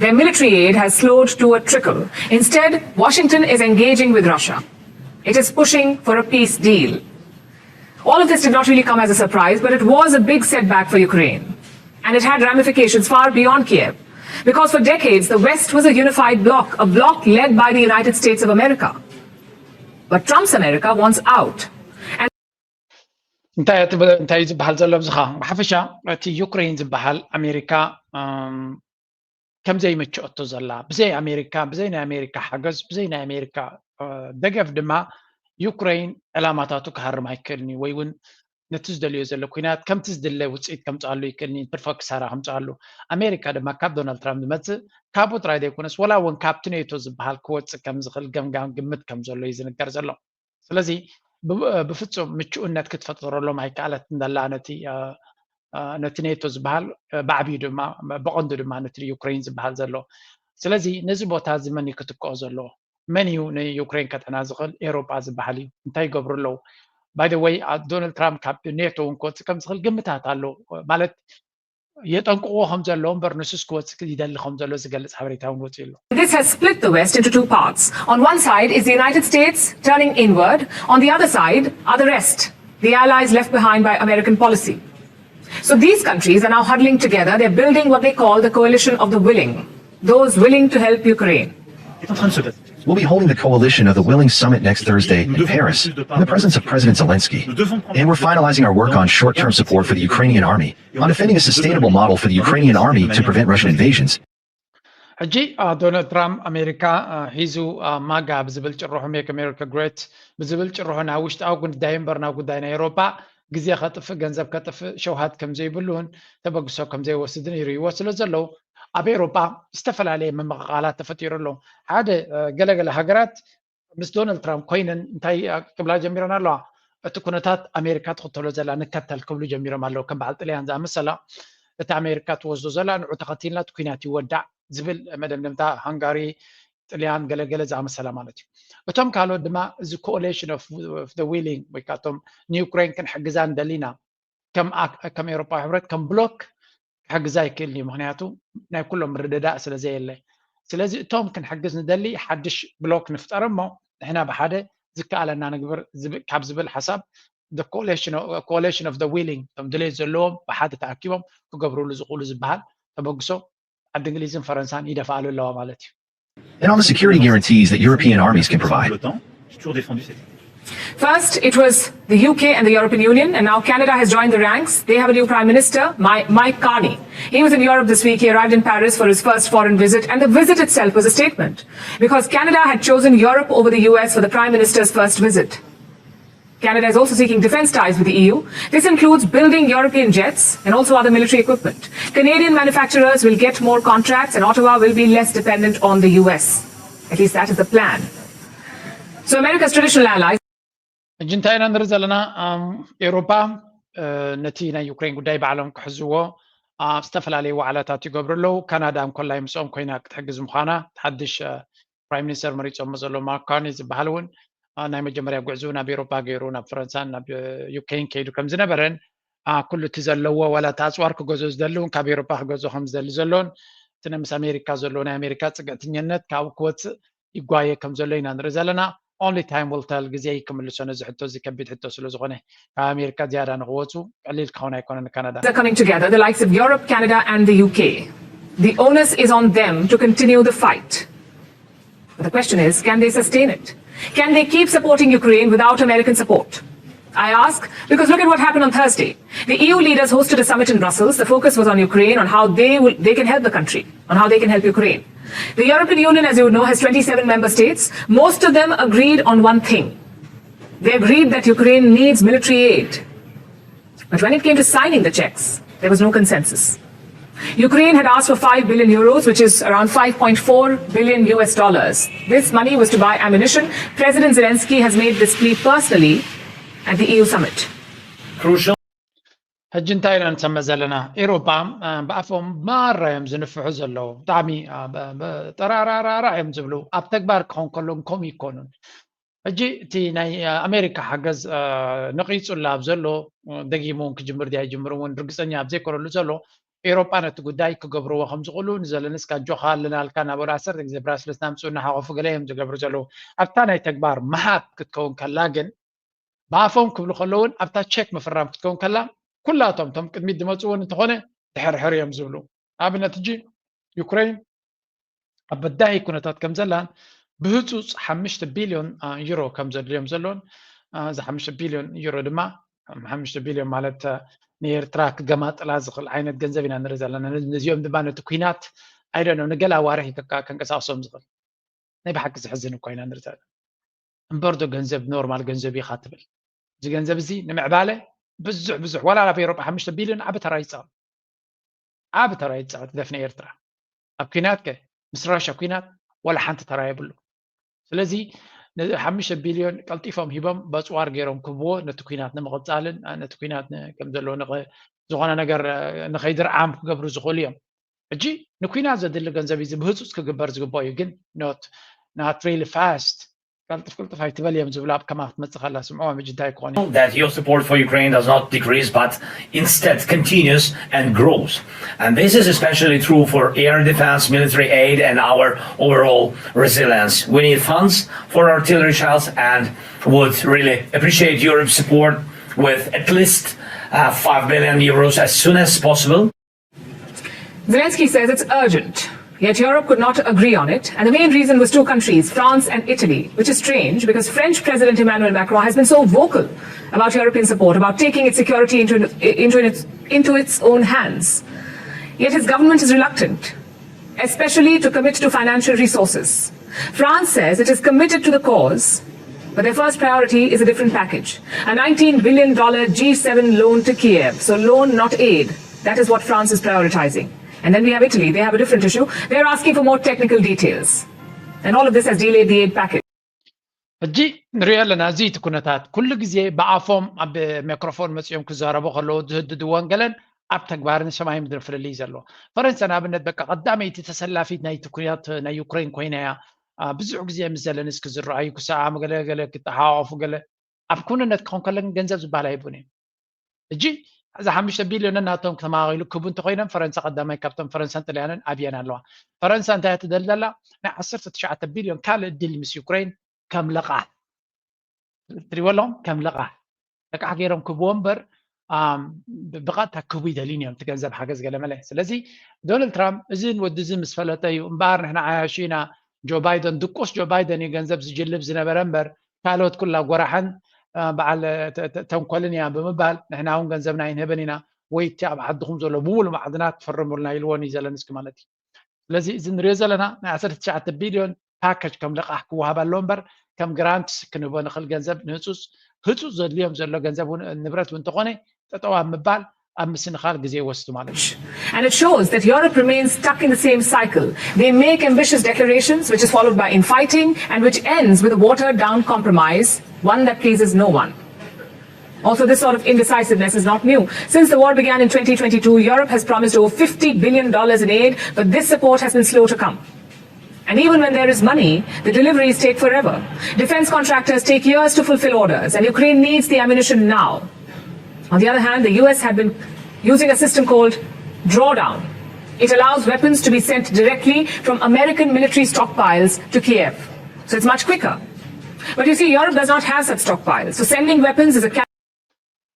Their military aid has slowed to a trickle. Instead, Washington is engaging with Russia. It is pushing for a peace deal. All of this did not really come as a surprise, but it was a big setback for Ukraine. And it had ramifications far beyond Kiev. Because for decades, the West was a unified bloc, a bloc led by the United States of America. But Trump's America wants out. እንታይ ትብ-፣ እንታይ ዝበሃል ዘሎ ኣብዚ ኸ? ብሓፈሻ እቲ ዩክሬን ዝበሃል ኣሜሪካ፣ እም፣ ከም ዘይምችኦቶ ዘላ፣ ብዘይ ኣሜሪካ፣ ብዘይ ናይ ኣሜሪካ ሓገዝ፣ ብዘይ ናይ ኣሜሪካ፣ እ፣ ደገፍ ድማ ዩክሬን ዕላማታቱ ክሃርም ኣይክእልን እዩ፣ ወይ እውን ነቲ ዝደልዮ ዘሎ ኩናት ከምቲ ዝድለ ውፅኢት ከምፅኣሉ ይክእልኒ፣ ትርፈ ክሳራ ከምፅኣሉ። ኣሜሪካ ድማ ካብ ዶናልድ ትራምፕ ዝመፅእ ካብኡ ጥራይ ዘይኮነስ፣ ወላ እውን ካብቲ ኔቶ ዝበሃል ክወፅእ ከም ዝኽእል ገምጋም ግምት ከም ዘሎ እዩ ዝንገር ዘሎ። ስለዚ ብ-፣ ብፍፁም ምቹእነት ክትፈጥረሎም ኣይከኣለትን ዘላ ነቲ፣ እ፣ እ፣ ነቲ ኔቶ ዝበሃል፣ እ፣ ብዓብዩ ድማ፣ ብቐንዱ ድማ ነቲ ዩክሬን ዝበሃል ዘሎ። ስለዚ ነዚ ቦታ እዚ መን እዩ ክትክኦ ዘለዎ? መን እዩ ንዩክሬን ከጥዕና ዝኽእል? ኤውሮጳ ዝበሃል እዩ። እንታይ ይገብሩ ኣለዉ? By the way፣ ዶናልድ ትራምፕ ካብ ኔቶ እውን ክወፅእ ከም ዝኽእል ግምታት ኣሎ። ማለት የጠንቅቑ ከም ዘለዉ እምበር ንሱስ ክወፅእ ይደሊ ከም ዘሎ ዝገልፅ ሓበሬታ እውን ወፂኡ ኣሎ። This has split the West into two parts. On one side is the United States turning inward. On the other side are the rest, the allies left behind by American policy. So these countries are now huddling together. They're building what they call the coalition of the willing, those willing to help Ukraine. We'll be holding the Coalition of the Willing Summit next Thursday in Paris, in the presence of President Zelensky. And we're finalizing our work on short term support for the Ukrainian army, on defending a sustainable model for the Ukrainian army to prevent Russian invasions. ሕጂ ዶናልድ ትራምፕ ኣሜሪካ ሂዙ ማጋ ብዝብል ጭርሖ፣ ሜክ ኣሜሪካ ግሬት ብዝብል ጭርሖ ናብ ውሽጣዊ ጉዳይ እምበር ናብ ጉዳይ ናይ ኤውሮጳ ግዜ ከጥፍእ፣ ገንዘብ ከጥፍእ ሸውሃት ከም ዘይብሉን ተበግሶ ከም ዘይወስድን ይርእይዎ ስለ ዘለዉ፣ ኣብ ኤውሮጳ ዝተፈላለየ ምምቕቓላት ተፈጢሩ ኣሎ። ሓደ፣ ገለገለ ሃገራት ምስ ዶናልድ ትራምፕ ኮይነን እንታይ ክብላ ጀሚረን ኣለዋ? እቲ ኩነታት ኣሜሪካ ትኽተሎ ዘላ ንከተል ክብሉ ጀሚሮም ኣለዉ። ከም በዓል ጥልያን ዝኣመሰላ፣ እቲ ኣሜሪካ ትወስዶ ዘላ ንዑ ተኸቲልና እቲ ኩናት ይወዳእ ዝብል መደምደምታ፣ ሃንጋሪ፣ ጥልያን፣ ገለገለ ዝኣመሰላ ማለት እዩ። እቶም ካልኦት ድማ እዚ ኮኦሌሽን ኦፍ ደ ዊሊንግ ወይ ከዓ እቶም ንዩክሬን ክንሕግዛ ንደሊና ከም ኣክ-፣ ከም ኤውሮፓዊ ሕብረት ከም ብሎክ ክሕግዛ ይክእል እዩ። ምክንያቱ ናይ ኩሎም ምርድዳእ ስለ ዘየለ። ስለዚ እቶም ክንሕግዝ ንደሊ ሓድሽ ብሎክ ንፍጠር እሞ ንሕና ብሓደ ዝከኣለና ንግብር ዝብ-፣ ካብ ዝብል ሓሳብ ኮኦሌሽን ኦፍ ደ ዊሊንግ፣ እቶም ድሌት ዘለዎም ብሓደ ተኣኪቦም ክገብርሉ ዝኽእሉ ዝበሃል ተበግሶ ዓዲ እንግሊዝን ፈረንሳን ይደፍኣሉ ኣለዋ ማለት እዩ። And on the security guarantees that European armies can provide. First, it was the U K and the European Union, and now Canada has joined the ranks. They have a new Prime Minister, Mi-, Mike Carney. He was in Europe this week. He arrived in Paris for his first foreign visit, and the visit itself was a statement because Canada had chosen Europe over the U S for the Prime Minister's first visit. Canada is also seeking defense ties with the E U. This includes building European jets and also other military equipment. Canadian manufacturers will get more contracts, and Ottawa will be less dependent on the U S. At least that is the plan. So America's traditional allies. ሕጂ እንታይ ኢና ንርኢ ዘለና? ኣም፣ ኤውሮፓ፣ እ፣ ነቲ ናይ ዩክሬን ጉዳይ ባዕሎም ክሕዝዎ ኣብ ዝተፈላለዩ ዋዕላታት ይገብሩ ኣለዉ። ካናዳ እንኮላይ ምስኦም ኮይና ክትሕግዝ ምዃና፣ ሓድሽ፣ እ፣ ፕራይም ሚኒስተር መሪጾሞ ዘሎ ማርክ ካርኒ ዝበሃል እውን፣ እ፣ ናይ መጀመርያ ጉዕዝኡ ናብ ኤውሮፓ ገይሩ ናብ ፈረንሳን ናብ፣ እ፣ ዩኬን ከይዱ ከም ዝነበረን፣ እ፣ ኩሉ እቲ ዘለዎ ዋላ እቲ ኣጽዋር ክገዝኦ ዝደሊ እውን ካብ ኤውሮፓ ክገዝኦ ከም ዝደሊ ዘሎን፣ እቲ ናይ ምስ ኣሜሪካ ዘለዎ ናይ ኣሜሪካ ጽግዕተኛነት ካብኡ ክወጽእ ይጓየ ከም ዘሎ ኢና ንርኢ ዘለና። Only time will tell፣ ግዜ ክምልሶ ነዚ ሕቶ እዚ ከቢድ ሕቶ ስለ ዝኾነ። ካብ ኣሜሪካ ዝያዳ ንኽወፁ ቀሊል ክኸውን ኣይኮነን ንካናዳ። Are coming together, the likes of Europe, Canada, and the U K. The onus is on them to continue the fight. But the question is, can they sustain it? Can they keep supporting Ukraine without American support? I ask because look at what happened on Thursday. The E U leaders hosted a summit in Brussels. The focus was on Ukraine, on how they will, they can help the country, on how they can help Ukraine. The European Union, as you would know, has twenty-seven member states. Most of them agreed on one thing. They agreed that Ukraine needs military aid. But when it came to signing the checks, there was no consensus. Ukraine had asked for five billion euros, which is around five point four billion U S dollars. This money was to buy ammunition. President Zelensky has made this plea personally at the E U summit. ሕጂ እንታይ ኢና ንሰምዕ ዘለና? ኤውሮፓ፣ እ፣ ብኣፎም ማራ እዮም ዝንፍሑ ዘለዉ። ብጣዕሚ፣ እ፣ ብ-፣ ብ-፣ ጠራራራራ እዮም ዝብሉ። ኣብ ተግባር ክኸውን ከሎ ከምኡ ይኮኑን። ሕጂ እቲ ናይ፣ እ፣ ኣሜሪካ ሓገዝ፣ እ፣ ነቒጹላ ኣብ ዘሎ፣ እ፣ ደጊሙ እውን ክጅምር ድያ ኣይጅምር እውን ርግጸኛ ኣብ ዘይኮነሉ ዘሎ፣ ኤውሮጳ ነቲ ጉዳይ ክገብርዎ ከም ዝኽእሉ፣ ንዘለንስኪ ኣጆኻ ኣለናልካ እናበሉ ዓሰርተ ግዜ ብራስልስ ናምጽኡ እናሓቖፉ ገለ እዮም ዝገብሩ ዘለዉ። ኣብታ ናይ ተግባር ምሃብ ክትከውን ከላ ግን፣ ብኣፎም ክብሉ ከለዉ እውን ኣብታ ቸክ ምፍራም ክትከውን ከላ፣ ኩላቶም እቶም ቅድሚት ዝመጽኡ እውን እንተኾነ ድሕርሕር እዮም ዝብሉ። ንኣብነት ሕጂ ዩክሬን ኣብ በዳሂ ኩነታት ከም ዘላን ብህጹጽ ሓሙሽተ ቢልዮን፣ አ፣ ዩሮ ከም ዘድልዮም ዘሎን፣ አ፣ እዚ ሓሙሽተ ቢልዮን ዩሮ ድማ፣ ሓሙሽተ ቢልዮን ማለት፣ አ፣ ንኤርትራ ክገማጥላ ዝኽእል ዓይነት ገንዘብ ኢና ንርኢ ዘለና። ነዚኦም ድማ ነቲ ኲናት፣ I don't know፣ ንገለ ኣዋርሕ እዩ ከካ-፣ ከንቀሳቕሶም ዝኽእል። ናይ ብሓቂ ዘሕዝን እኳ ኢና ንርኢ ዘለና። እምበር ዶ ገንዘብ ኖርማል ገንዘብ ኢኻ ትብል? እዚ ገንዘብ እዚ ንምዕባለ ብዙሕ ብዙሕ ዋላ ኣብ ኤሮጳ ሓሙሽተ ቢልዮን ዓቢ ተራ ይጻወት። ዓቢ ተራ ይጻወት ደፍነ ኤርትራ። ኣብ ኲናት ከ ምስ ራሻ ኲናት ዋላ ሓንቲ ተራ የብሉ። ስለዚ ነዚ ሓሙሽተ ቢልዮን ቀልጢፎም ሂቦም በጽዋር ገይሮም ክህብዎ ነቲ ኲናት ንምቕጻልን ነቲ ኲናት ከም ዘለዎ ዝኾነ ነገር ንኸይድርዓም ክገብሩ ዝኽእሉ እዮም። ሕጂ ንኲናት ዘድሊ ገንዘብ እዩ ብህጹጽ ክግበር ዝግባእ እዩ፣ ግን not not really fast። ቀልጥፍ ቅልጥፍ ኣይትበል እዮም ዝብሉ ኣብ ከማ ክትመጽእ ከላ ስምዕዎም ሕጂ እንታይ ክኾን እዩ። That your support for Ukraine does not decrease but instead continues and grows. And this is especially true for air defense, military aid, and our overall resilience. We need funds for artillery shells and would really appreciate Europe's support with at least uh, five billion euros as soon as possible. Zelensky says it's urgent, yet Europe could not agree on it. And the main reason was two countries, France and Italy, which is strange because French President Emmanuel Macron has been so vocal about European support, about taking its security into, into, its, into its own hands. Yet his government is reluctant, especially to commit to financial resources. France says it is committed to the cause, but their first priority is a different package, a nineteen billion dollar G seven loan to Kiev. So, loan, not aid. That is what France is prioritizing. And then we have Italy. They have a different issue. They're asking for more technical details. And all of this has delayed the aid package. ሕጂ ንሪኦ ኣለና። እዚ እቲ ኩነታት ኩሉ ግዜ ብኣፎም ኣብ ማይክሮፎን መፂኦም ክዛረቡ ከለዉ ዝህድድዎን ገለን ኣብ ተግባርን ሰማይ ምድሪ ፍልልይ ዘለዎ። ፈረንሳ ንኣብነት በቃ ቀዳመይቲ ተሰላፊት ናይቲ ኩናት ናይ ዩክሬን ኮይና እያ። ብዙሕ ግዜ ምስ ዘለንስኪ ዝረኣዩ ክሰዓሙ ገለ ገለ ክተሓቋቁፉ ገለ ኣብ ኩንነት ክኾን ከሎ ግን ገንዘብ ዝበሃል ኣይቡን እዩ። ሕጂ እዛ ሓሙሽተ ቢልዮን ናቶም ክተማቒሉ ክቡ እንተኮይኖም ፈረንሳ ቀዳማይ ካብቶም ፈረንሳን ጥልያንን ኣብየን ኣለዋ። ፈረንሳ እንታይ ትደሊ ዘላ ናይ ዓሰርተ ትሽዓተ ቢልዮን ካልእ ዲል ምስ ዩክሬን ከም ለቃሕ ትሪዎ ኣለኹም ከም ለቃሕ ለቃሕ ገይሮም ክብዎ እምበር ብቐጥታ ክቡ ይደልዩን እዮም እቲ ገንዘብ ሓገዝ ገለመለ። ስለዚ ዶናልድ ትራምፕ እዚን ወዲ እዚ ምስ ፈለጠ እዩ እምበኣር ንሕና ዓያሹ ኢና። ጆ ባይደን ድቁስ ጆ ባይደን እዩ ገንዘብ ዝጅልብ ዝነበረ እምበር ካልኦት ኩላ ጎራሕን በዓል ተንኮልን እያ ብምባል ንሕና እውን ገንዘብና ኣይንህብን ኢና ወይ እቲ ኣብ ዓድኹም ዘሎ ብምሉ ማዕድናት ትፍርሙልና ኢልዎን እዩ ዘለንስኪ ማለት እዩ። ስለዚ እዚ ንሪኦ ዘለና ናይ ዓሰርተ ትሽዓተ ቢልዮን ፓኬጅ ከም ልቓሕ ክወሃብ ኣሎ እምበር ከም ግራንት ክንህቦ ንኽእል ገንዘብ ንህፁፅ ህፁፅ ዘድልዮም ዘሎ ገንዘብ ንብረት እውን እንተኾነ ጠጠው ኣብ ምባል ኣብ ምስንኻል ግዜ ይወስድ ማለት እዩ። And it shows that Europe remains stuck in the same cycle. They make ambitious declarations, which is followed by infighting and which ends with a watered down compromise, one that pleases no one. Also, this sort of indecisiveness is not new. Since the war began in twenty twenty-two, Europe has promised over fifty billion dollars in aid, but this support has been slow to come. And even when there is money, the deliveries take forever. Defense contractors take years to fulfill orders, and Ukraine needs the ammunition now. On the other hand, the U S had been using a system called drawdown. It allows weapons to be sent directly from American military stockpiles to Kiev. So it's much quicker. But you see, Europe does not have such stockpiles. So sending weapons is a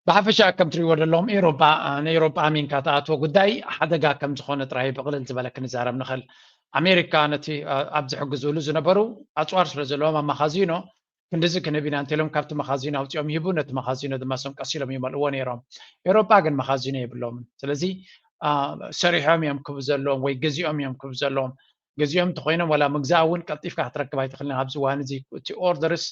ብሓፈሻ ከም ትሪእዎ ዘለኹም ኤሮጳ ንኤሮጳ ኣሚንካ ተኣትዎ ጉዳይ ሓደጋ ከም ዝኾነ ጥራይ ብቕልል ዝበለ ክንዛረብ ንኽእል። ኣሜሪካ ነቲ ኣብ ዝሕግዝሉ ዝነበሩ ኣፅዋር ስለ ዘለዎም ኣብ መኻዚኖ ክንድዚ ክንህብ ኢና እንተኢሎም ካብቲ መኻዚኖ ኣውፂኦም ይህቡ፣ ነቲ መኻዚኖ ድማ እሶም ቀስ ኢሎም ይመልእዎ ነይሮም። ኤሮጳ ግን መኻዚኖ የብሎምን። ስለዚ ሰሪሖም እዮም ክቡ ዘለዎም ወይ ገዚኦም እዮም ክቡ ዘለዎም። ገዚኦም እንተኮይኖም ዋላ ምግዛእ እውን ቀልጢፍካ ክትረክብ ኣይትኽእልን ኣብዚ እዋን እዚ እቲ ኦርደርስ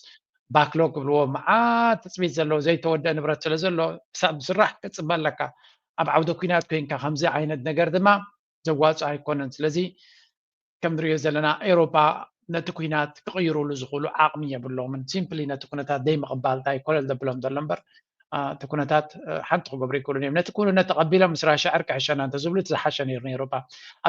ባክሎግ ክብልዎ መዓት ትፅቢት ዘለዎ ዘይተወደአ ንብረት ስለ ዘሎ ክሳብ ዝስራሕ ክትፅበ ኣለካ። ኣብ ዓውደ ኲናት ኮይንካ ከምዚ ዓይነት ነገር ድማ ዘዋፅእ ኣይኮነን። ስለዚ ከም ንሪኦ ዘለና ኤውሮጳ ነቲ ኲናት ክቕይሩሉ ዝኽእሉ ዓቕሚ የብሎምን። ሲምፕሊ ነቲ ኩነታት ደይ ምቕባል እንታይ ኮለል ዘብሎም ዘሎ እምበር እቲ ኩነታት ሓንቲ ክገብሩ ኣይክእሉን እዮም። ነቲ ኩነነት ተቐቢሎም ምስ ራሻ ዕርቂ ሕሸና እንተዝብሉ እቲ ዝሓሸ ነይሩ ንኤውሮጳ።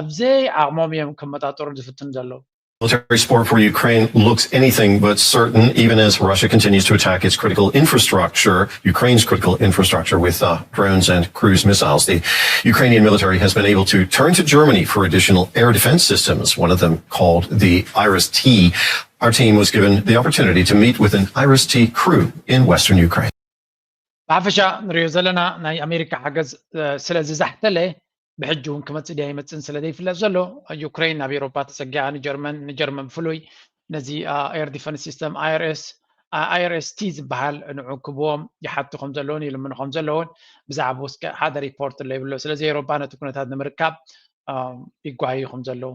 ኣብ ዘይዓቕሞም እዮም ክመጣጠሩ ዝፍትኑ ዘለዉ። Military support for Ukraine looks anything but certain, even as Russia continues to attack its critical infrastructure, Ukraine's critical infrastructure, with uh, drones and cruise missiles. The Ukrainian military has been able to turn to Germany for additional air defense systems, one of them called the Iris T. Our team was given the opportunity to meet with an Iris T crew in western Ukraine. ብሓፈሻ ንሪኦ ዘለና ናይ ኣሜሪካ ሓገዝ ስለ ዝዛሕተለ ብሕጂ እውን ክመፅእ ድያ ይመፅእን ስለ ዘይፍለጥ ዘሎ ዩክሬን ናብ ኤውሮፓ ተፀጊዓ ንጀርመን ንጀርመን ብፍሉይ ነዚ ኤር ዲፈንስ ሲስተም ኣይርኤስ ኣይርኤስቲ ዝበሃል ንዑ ክብዎም ይሓቱ ከም ዘለውን ይልምኑ ከም ዘለውን ብዛዕባ ውስቀ ሓደ ሪፖርት ኣሎ ይብሎ። ስለዚ ኤውሮፓ ነቲ ኩነታት ንምርካብ ይጓዩ ከም ዘለዉ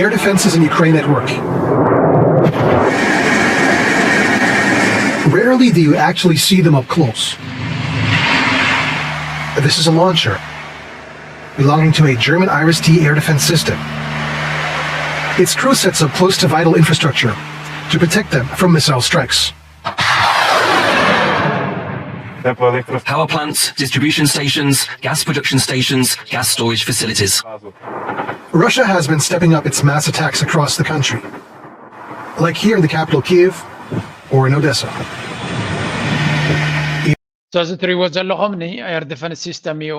Air defenses in Ukraine at work. Rarely do you actually see them up close. This is a launcher belonging to a German Iris T air defense system. Its crew sets up close to vital infrastructure to protect them from missile strikes. Power plants, distribution stations, gas production stations, gas storage facilities. Russia has been stepping up its mass attacks across the country, like here in the capital Kiev or in Odessa. እዚ እትሪእዎ ዘለኹም ን air defense system እዩ።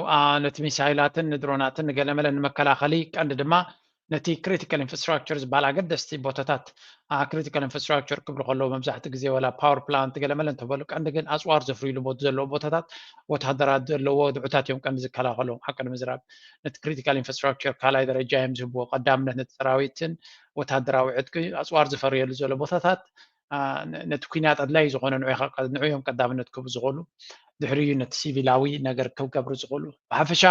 ነቲ ሚሳይላትን ንድሮናትን ንገለመለን ንመከላኸሊ፣ ቀንዲ ድማ ነቲ critical infrastructure ዝበሃል ኣገደስቲ ቦታታት፣ critical infrastructure ክብሉ ከለዉ መብዛሕትኡ ግዜ ወላ power plant ገለመለ እንተበሉ፣ ቀንዲ ግን ኣፅዋር ዘፍርይሉ ዘለዉ ቦታታት፣ ወታደራት ዘለዎ ድዑታት እዮም ቀንዲ ዝከላኸሉ። ሓቂ ንምዝራብ ነቲ critical infrastructure ካልኣይ ደረጃ እዮም ዝህብዎ ቀዳምነት፣ ነቲ ሰራዊትን ወታደራዊ ዕጥቂ ኣፅዋር ዝፈርየሉ ዘሎ ቦታታት ነቲ ኲናት ኣድላይ ዝኾነ ንዑ እዮም ቀዳምነት ክህቡ ዝኽእሉ፣ ድሕሪኡ ነቲ ሲቪላዊ ነገር ክገብሩ ዝኽእሉ። ብሓፈሻ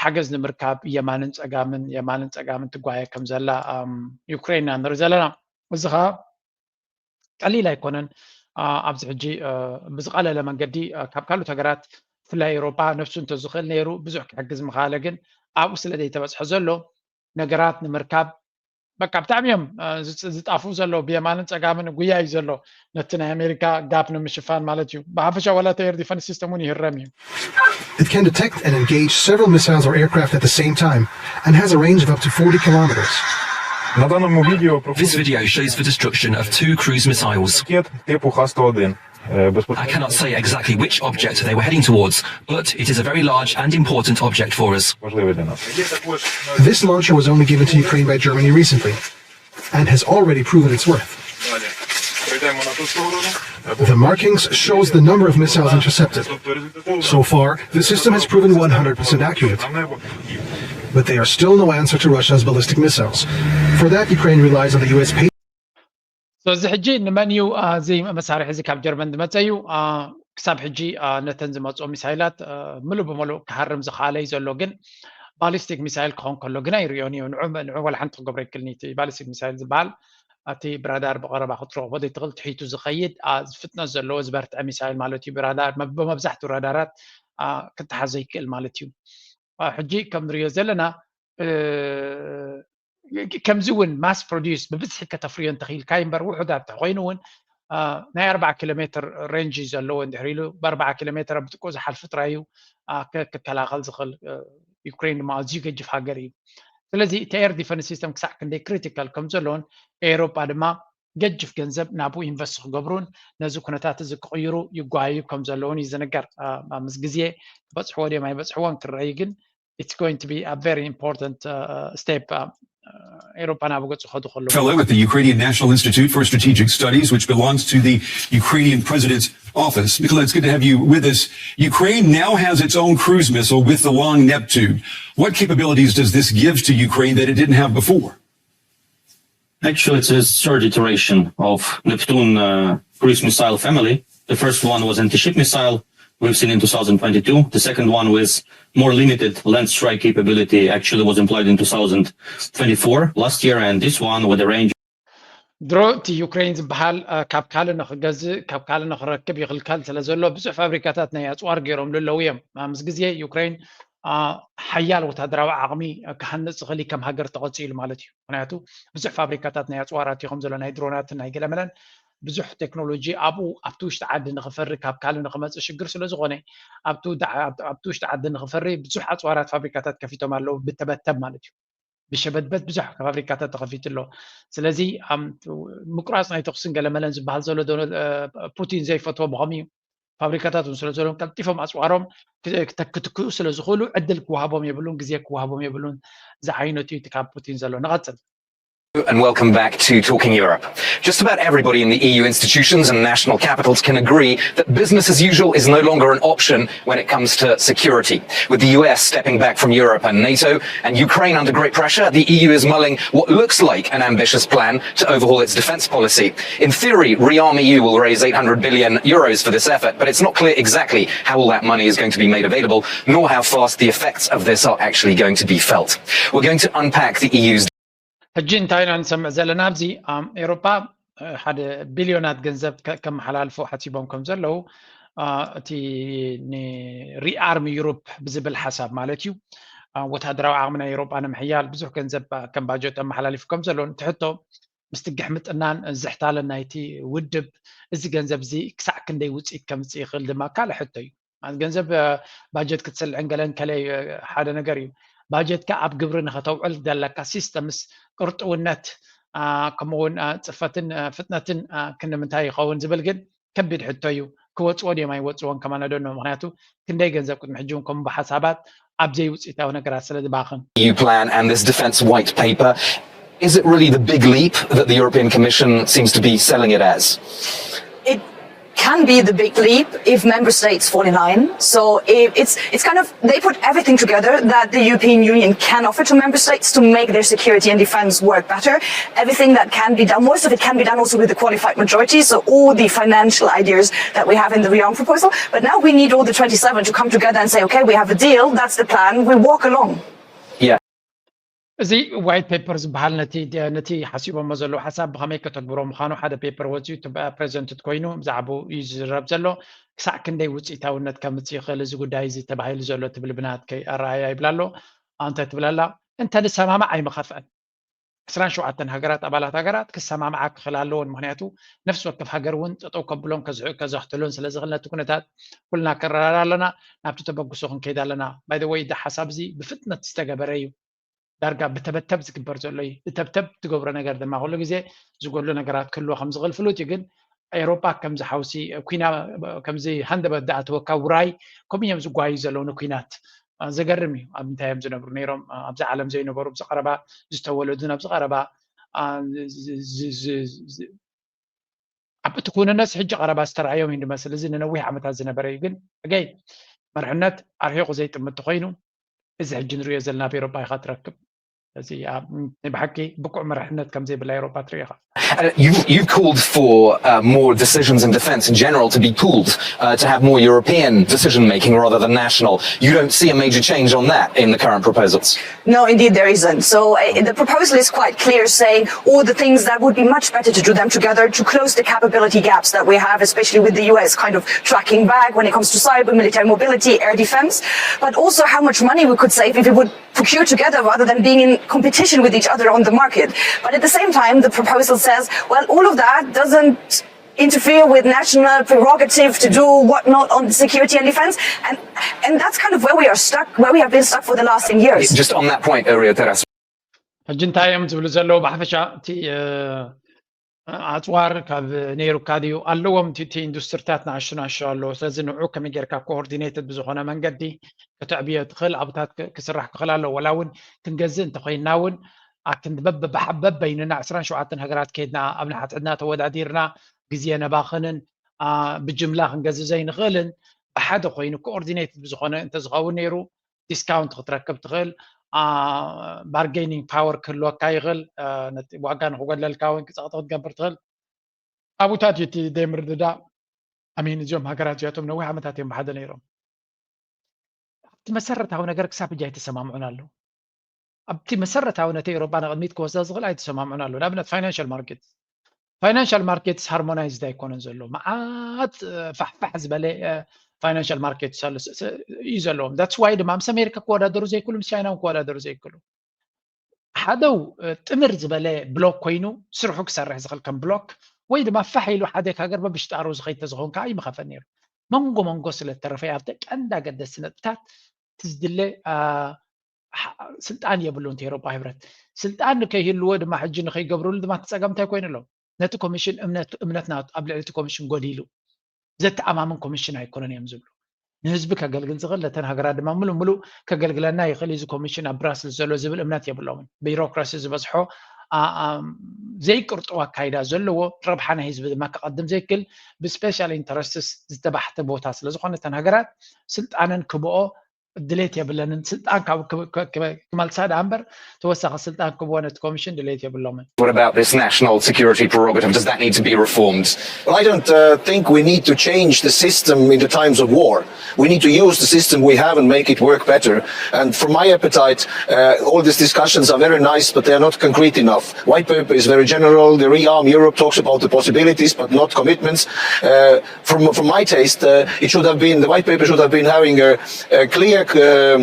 ሓገዝ ንምርካብ የማንን ፀጋምን የማንን ፀጋምን ትጓየ ከም ዘላ ዩክሬን ኢና ንርኢ ዘለና። እዚ ኸዓ ቀሊል ኣይኮነን። ኣብዚ ሕጂ ብዝቐለለ መንገዲ ካብ ካልኦት ሃገራት ብፍላይ ኤውሮጳ ነብሱ እንተዝኽእል ነይሩ ብዙሕ ክሕግዝ ምኻለ፣ ግን ኣብኡ ስለ ዘይተበፅሐ ዘሎ ነገራት ንምርካብ በቃ ብጣዕሚ እዮም ዝጣፍኡ ዘለዉ። ብየማንን ፀጋምን ጉያ እዩ ዘሎ ነቲ ናይ ኣሜሪካ ጋፕ ንምሽፋን ማለት እዩ። ብሓፈሻ ዋላ እቲ air defense system እውን ይህረም እዩ። It can detect and engage several missiles or aircraft at the same time and has a range of up to forty kilometers. На даному відео This video shows the destruction of two cruise missiles. Ракет типу Х-сто один. I cannot say exactly which object they were heading towards, but it is a very large and important object for us. Важливий для нас. This launcher was only given to Ukraine by Germany recently and has already proven its worth. The markings shows the number of missiles intercepted. So far, the system has proven one hundred percent accurate, but they are still no answer to Russia's ballistic missiles. For that, Ukraine relies on the U S pay. ስለዚ ሕጂ ንመን እዩ እዚ መሳርሒ እዚ ካብ ጀርመን ዝመፀ እዩ? ክሳብ ሕጂ ነተን ዝመፅኦ ሚሳይላት ምሉእ ብምሉእ ክሃርም ዝኸኣለ እዩ ዘሎ፣ ግን ballistic missile ክኾን ከሎ ግና ይሪኦን እዩ። ንዑ ንዑ ዋላ ሓንቲ ክገብሮ ይክልኒ። እቲ ballistic missile ዝበሃል እቲ ብራዳር ብቐረባ ክትረኽቦ ዘይትኽእል ትሒቱ ዝኸይድ፣ ፍጥነት ዘለዎ ዝበርትዐ ሚሳይል ማለት እዩ። ብራዳር ብመብዛሕትኡ ራዳራት ክተሓዝ ዘይክእል ማለት እዩ። ሕጂ ከም ንሪኦ ዘለና ከምዚ እውን mass produce ብብዝሒ ከተፍርዮ እንተኽኢልካ እምበር ውሑዳት ተኮይኑ እውን ናይ ኣርባዓ ኪሎ ሜትር ሬንጅ እዩ ዘለዎ። እንድሕር ኢሉ ብኣርባዓ ኪሎ ሜትር ኣብ ጥቁ ዝሓልፍ ጥራይ እዩ ክከላኸል ዝኽእል። ዩክሬን ድማ ኣዝዩ ገጅፍ ሃገር እዩ። ስለዚ እቲ air defense system ክሳዕ ክንደይ critical ከም ዘለዎን ኤውሮጳ ድማ ገጅፍ ገንዘብ ናብኡ ኢንቨስት ክገብሩን ነዚ ኩነታት እዚ ክቕይሩ ይጓየዩ ከም ዘለውን እዩ ዝንገር። ምስ ግዜ ክበፅሕዎ ድዮም ኣይበፅሕዎን ክረኣዩ ግን it's going to be a very important step. ኤውሮጳ ናብ ገፁ ከዱ ከለዉ fellow at the Ukrainian National Institute for Strategic Studies, which belongs to the Ukrainian president's office. Mikhail, it's good to have you with us. Ukraine now has its own cruise missile with the long Neptune. What capabilities does this give to Ukraine that it didn't have before? Actually, it's a third iteration of Neptune uh, cruise missile family. The first one was anti-ship missile we've seen in two thousand twenty-two. The second one with more limited land strike capability actually was employed in two thousand twenty-four, last year, and this one with a range ድሮ እቲ ዩክሬን ዝበሃል ካብ ካልእ ንክገዝእ ካብ ካልእ ንክረክብ ይኽልከል ስለ ዘሎ ብዙሕ ፋብሪካታት ናይ ኣፅዋር ገይሮምሉ ኣለዉ እዮም። ምስ ግዜ ዩክሬን ሓያል ወታደራዊ ዓቕሚ ክሃንፅ ዝኽእል ከም ሃገር ተቐፂሉ ማለት እዩ። ምክንያቱ ብዙሕ ፋብሪካታት ናይ ኣፅዋራት ይኹም ዘሎ ናይ ድሮናትን ናይ ገለመለን ብዙሕ ቴክኖሎጂ ኣብኡ ኣብቲ ውሽጢ ዓዲ ንክፈሪ ካብ ካልእ ንክመፅእ ሽግር ስለ ዝኾነ ኣብቲ ውሽጢ ዓዲ ንክፈሪ ብዙሕ ኣፅዋራት ፋብሪካታት ከፊቶም ኣለዉ ብተበተብ ማለት እዩ። ብሸበድበት ብዙሕ ፋብሪካታት ተኸፊቱ ኣሎ። ስለዚ ምቁራፅ ናይ ተኩስን ገለመለን ዝበሃል ዘሎ ዶናልድ ፑቲን ዘይፈትዎ ብኸምኡ እዩ። ፋብሪካታት እውን ስለ ዘለዎም ቀልጢፎም ኣፅዋሮም ክትክኡ ስለ ዝኽእሉ ዕድል ክወሃቦም የብሉን፣ ግዜ ክወሃቦም የብሉን ዝዓይነቱ እዩ እቲ ካብ ፑቲን ዘሎ። ንቐፅል። And welcome back to Talking Europe. Just about everybody in the E U institutions and national capitals can agree that business as usual is no longer an option when it comes to security. With the U S stepping back from Europe and NATO, and Ukraine under great pressure, the E U is mulling what looks like an ambitious plan to overhaul its defense policy. In theory, Rearm E U will raise eight hundred billion euros for this effort, but it's not clear exactly how all that money is going to be made available, nor how fast the effects of this are actually going to be felt. We're going to unpack the E U's ሕጂ እንታይ ኢና ንሰምዕ ዘለና ኣብዚ ኤውሮጳ ሓደ ቢልዮናት ገንዘብ ከመሓላልፉ ሓሲቦም ከም ዘለዉ እቲ ሪኣርም ዩሮፕ ብዝብል ሓሳብ ማለት እዩ። ወታደራዊ ዓቕሚ ናይ ኤውሮጳ ንምሕያል ብዙሕ ገንዘብ ከም ባጀት ኣመሓላሊፉ ከም ዘሎ ንትሕቶ ምስቲ ግሕምጥናን ዝሕታለን ናይቲ ውድብ እዚ ገንዘብ እዚ ክሳዕ ክንደይ ውፅኢት ከምፅእ ይኽእል ድማ ካልእ ሕቶ እዩ። ገንዘብ ባጀት ክትስልዕን ገለን ከለይ ሓደ ነገር እዩ። ባጀትካ ኣብ ግብሪ ንኸተውዕል ዘለካ ሲስተምስ ቅርጥውነት ከምኡውን ፅፈትን ፍጥነትን ክንምንታይ ይኸውን ዝብል ግን ከቢድ ሕቶ እዩ። ክወፅዎ ድዮም ኣይወፅዎን ከማን ኣደኖ። ምክንያቱ ክንደይ ገንዘብ ቅድሚ ሕጂ እውን ከም ብሓሳባት ኣብ ዘይውፅኢታዊ ነገራት ስለ ዝባኽን። New plan and this defence white paper. Is it really the big leap that the European Commission seems to be selling it as? It can be the big leap if member states fall in line. So it's it's kind of they put everything together that the European Union can offer to member states to make their security and defence work better. Everything that can be done, most of it can be done also with a qualified majority. So all the financial ideas that we have in the Rion proposal, but now we need all the twenty-seven to come together and say, okay, we have a deal. That's the plan. We walk along. Yeah. እዚ ዋይት ፔፐር ዝበሃል ነቲ ነቲ ሓሲቦሞ ዘለዉ ሓሳብ ብኸመይ ከተግብሮ ምዃኑ ሓደ ፔፐር ወፂኡ ፕሬዘንትድ ኮይኑ ብዛዕባኡ እዩ ዝዝረብ ዘሎ። ክሳዕ ክንደይ ውፅኢታውነት ከምፅእ ይኽእል እዚ ጉዳይ እዚ ተባሂሉ ዘሎ ትብል ብናትከይ ኣረኣያ ይብላ ኣሎ። ኣንተ ትብላላ እንተ ንሰማማዕ ኣይምኸፍአን። ዕስራን ሸውዓተን ሃገራት ኣባላት ሃገራት ክሰማምዓ ክኽእል ኣለዎን። ምክንያቱ ነፍሲ ወከፍ ሃገር እውን ጠጠው ከብሎን ከዘሕትሎን ስለ ዝኽእል ነቲ ኩነታት ኩልና ከረዳዳ ኣለና። ናብቲ ተበግሶ ክንከይድ ኣለና። ባይ ወይ እዚ ሓሳብ እዚ ብፍጥነት ዝተገበረ እዩ። ዳርጋ ብተበተብ ዝግበር ዘሎ እዩ። ብተብተብ ትገብሮ ነገር ድማ ኩሉ ግዜ ዝጎድሎ ነገራት ክህልዎ ከም ዝኽእል ፍሉጥ እዩ። ግን ኤውሮጳ ከምዚ ሓውሲ ኩና ከምዚ ሃንደበት ዝኣተወካ ውራይ ከምኡ እዮም ዝጓዩ ዘለዉ ንኩናት። ዘገርም እዩ። ኣብ እንታይ እዮም ዝነብሩ ነይሮም? ኣብዚ ዓለም ዘይነበሩ ኣብዚ ቀረባ ዝተወለዱን ኣብዚ ቀረባ ኣብ እቲ ኩንነት ሕጂ ቀረባ ዝተረኣዮም እዩ ዝመስል። እዚ ንነዊሕ ዓመታት ዝነበረ እዩ። ግን ኣገይ መርሕነት ኣርሒቑ ዘይጥምት ተኮይኑ እዚ ሕጂ ንሪኦ ዘለና ኣብ ኤውሮጳ ኢኻ ትረክብ። እዚ ብሓቂ ብቁዕ መራሕነት ከም ዘይብላ ኤውሮጳ ትርኢ ኢኻ። Uh, you've, you've called for uh, more decisions in defence in general to be pooled, uh, to have more European decision making rather than national. You don't see a major change on that in the current proposals? No, indeed there isn't. So uh, the proposal is quite clear, saying all the things that would be much better to do them together to close the capability gaps that we have, especially with the U S kind of tracking back when it comes to cyber, military mobility, air defence, but also how much money we could save if we would procure together rather than being in competition with each other on the market. But at the same time, the proposal says, well, all of that doesn't interfere with national prerogative to do whatnot on security and defense. And, and that's kind of where we are stuck, where we have been stuck for the last ten years. Just on that point, Uriel Teras. ሕጂ እንታይ እዮም ዝብሉ ዘለዉ ብሓፈሻ እቲ ኣፅዋር ካብ ነይሩካ ድዩ ኣለዎም እቲ ኢንዱስትሪታት ንኣሹ ንኣሹ ኣለዎ። ስለዚ ንዑ ከመይ ጌርካ ኮኦርዲኔትድ ብዝኾነ መንገዲ ከተዕብዮ ትኽእል ኣብታት ክስራሕ ክኽእል ኣለዎ። ወላ እውን ክንገዝእ እንተኮይንና እውን ኣክንዲ በበይንና ዕስራን ሸውዓተን ሃገራት ከይድና ኣብ ንሓትሕድና ተወዳዲርና ግዜ ነባኽንን ብጅምላ ክንገዝእ ዘይንኽእልን ብሓደ ኮይኑ ኮኦርዲኔትድ ብዝኾነ እንተዝኸውን ነይሩ ዲስካውንት ክትረክብ ትኽእል። ባርጌኒንግ ፓወር ክህልወካ ይኽእል። ዋጋ ንክጎድለልካ ወይ ክፀቕጢ ክትገብር ትኽእል። ኣብታት እዩ እቲ ደይ ምርድዳእ። ኣሜን እዚኦም ሃገራት እዚኣቶም ነዊሕ ዓመታት እዮም ብሓደ ነይሮም። ኣብቲ መሰረታዊ ነገር ክሳብ ሕጂ ኣይተሰማምዑን ኣለዉ። ኣብቲ መሰረታዊ ነቲ ኤውሮጳ ንቕድሚት ክወስዳ ዝኽእል ኣይተሰማምዑን ኣለዉ። ንኣብነት ፋይናንሻል ማርኬት ፋይናንሻል ማርኬትስ ሃርሞናይዝድ ኣይኮነን ዘሎ። መዓት ፋሕፋሕ ዝበለ ፋይናንሻል ማርኬትስ ኣሎ እዩ ዘለዎም። ዳትስ ዋይ ድማ ምስ ኣሜሪካ ክወዳደሩ ዘይክእሉ ምስ ቻይና እውን ክወዳደሩ ዘይክእሉ። ሓደው ጥምር ዝበለ ብሎክ ኮይኑ ስርሑ ክሰርሕ ዝኽእል ከም ብሎክ ወይ ድማ ፋሕ ኢሉ ሓደ ሃገር በብሽጣሩ ዝኸይድ ተዝኸውን ከዓ ይምኸፈን ነይሩ። መንጎ መንጎ ስለ ተረፈ ኣብቲ ቀንዲ ኣገደስቲ ነጥብታት እቲ ዝድለ ስልጣን የብሉን እቲ ኤውሮጳ ህብረት። ስልጣን ንከይህልዎ ድማ ሕጂ ንከይገብርሉ ድማ እቲ ፀገም እንታይ ኮይኑ ኣሎ? ነቲ ኮሚሽን እምነት እምነትና ኣብ ልዕሊ እቲ ኮሚሽን ጎዲሉ ዘተኣማምን ኮሚሽን ኣይኮነን እዮም ዝብሉ። ንህዝቢ ከገልግል ዝኽእል ነተን ሃገራት ድማ ምሉእ ምሉእ ከገልግለና ይኽእል እዚ ኮሚሽን ኣብ ብራስልስ ዘሎ ዝብል እምነት የብሎምን። ቢሮክራሲ ዝበዝሖ ዘይቅርጥው ኣካይዳ ዘለዎ ረብሓ ናይ ህዝቢ ድማ ከቐድም ዘይክእል ብስፔሻል ኢንተረስትስ ዝተባሕተ ቦታ ስለ ዝኾነ እተን ሃገራት ስልጣነን ክብኦ ድሌት የብለንን። ስልጣን ካብ ክመልሳ ደኣ እምበር ተወሳኺ ስልጣን ክብዎ ነቲ ኮሚሽን ድሌት የብሎምን። What about this national security prerogative? Does that need to be reformed? Well, I don't uh, think we need to change the system in the times of war. We need to use the system we have and make it work better. And for my appetite, uh, all these discussions are very nice, but they are not concrete enough. White paper is very general. The Rearm Europe talks about the possibilities, but not commitments. Uh, from, from my taste, uh, it should have been, the white paper should have been having a, a clear um,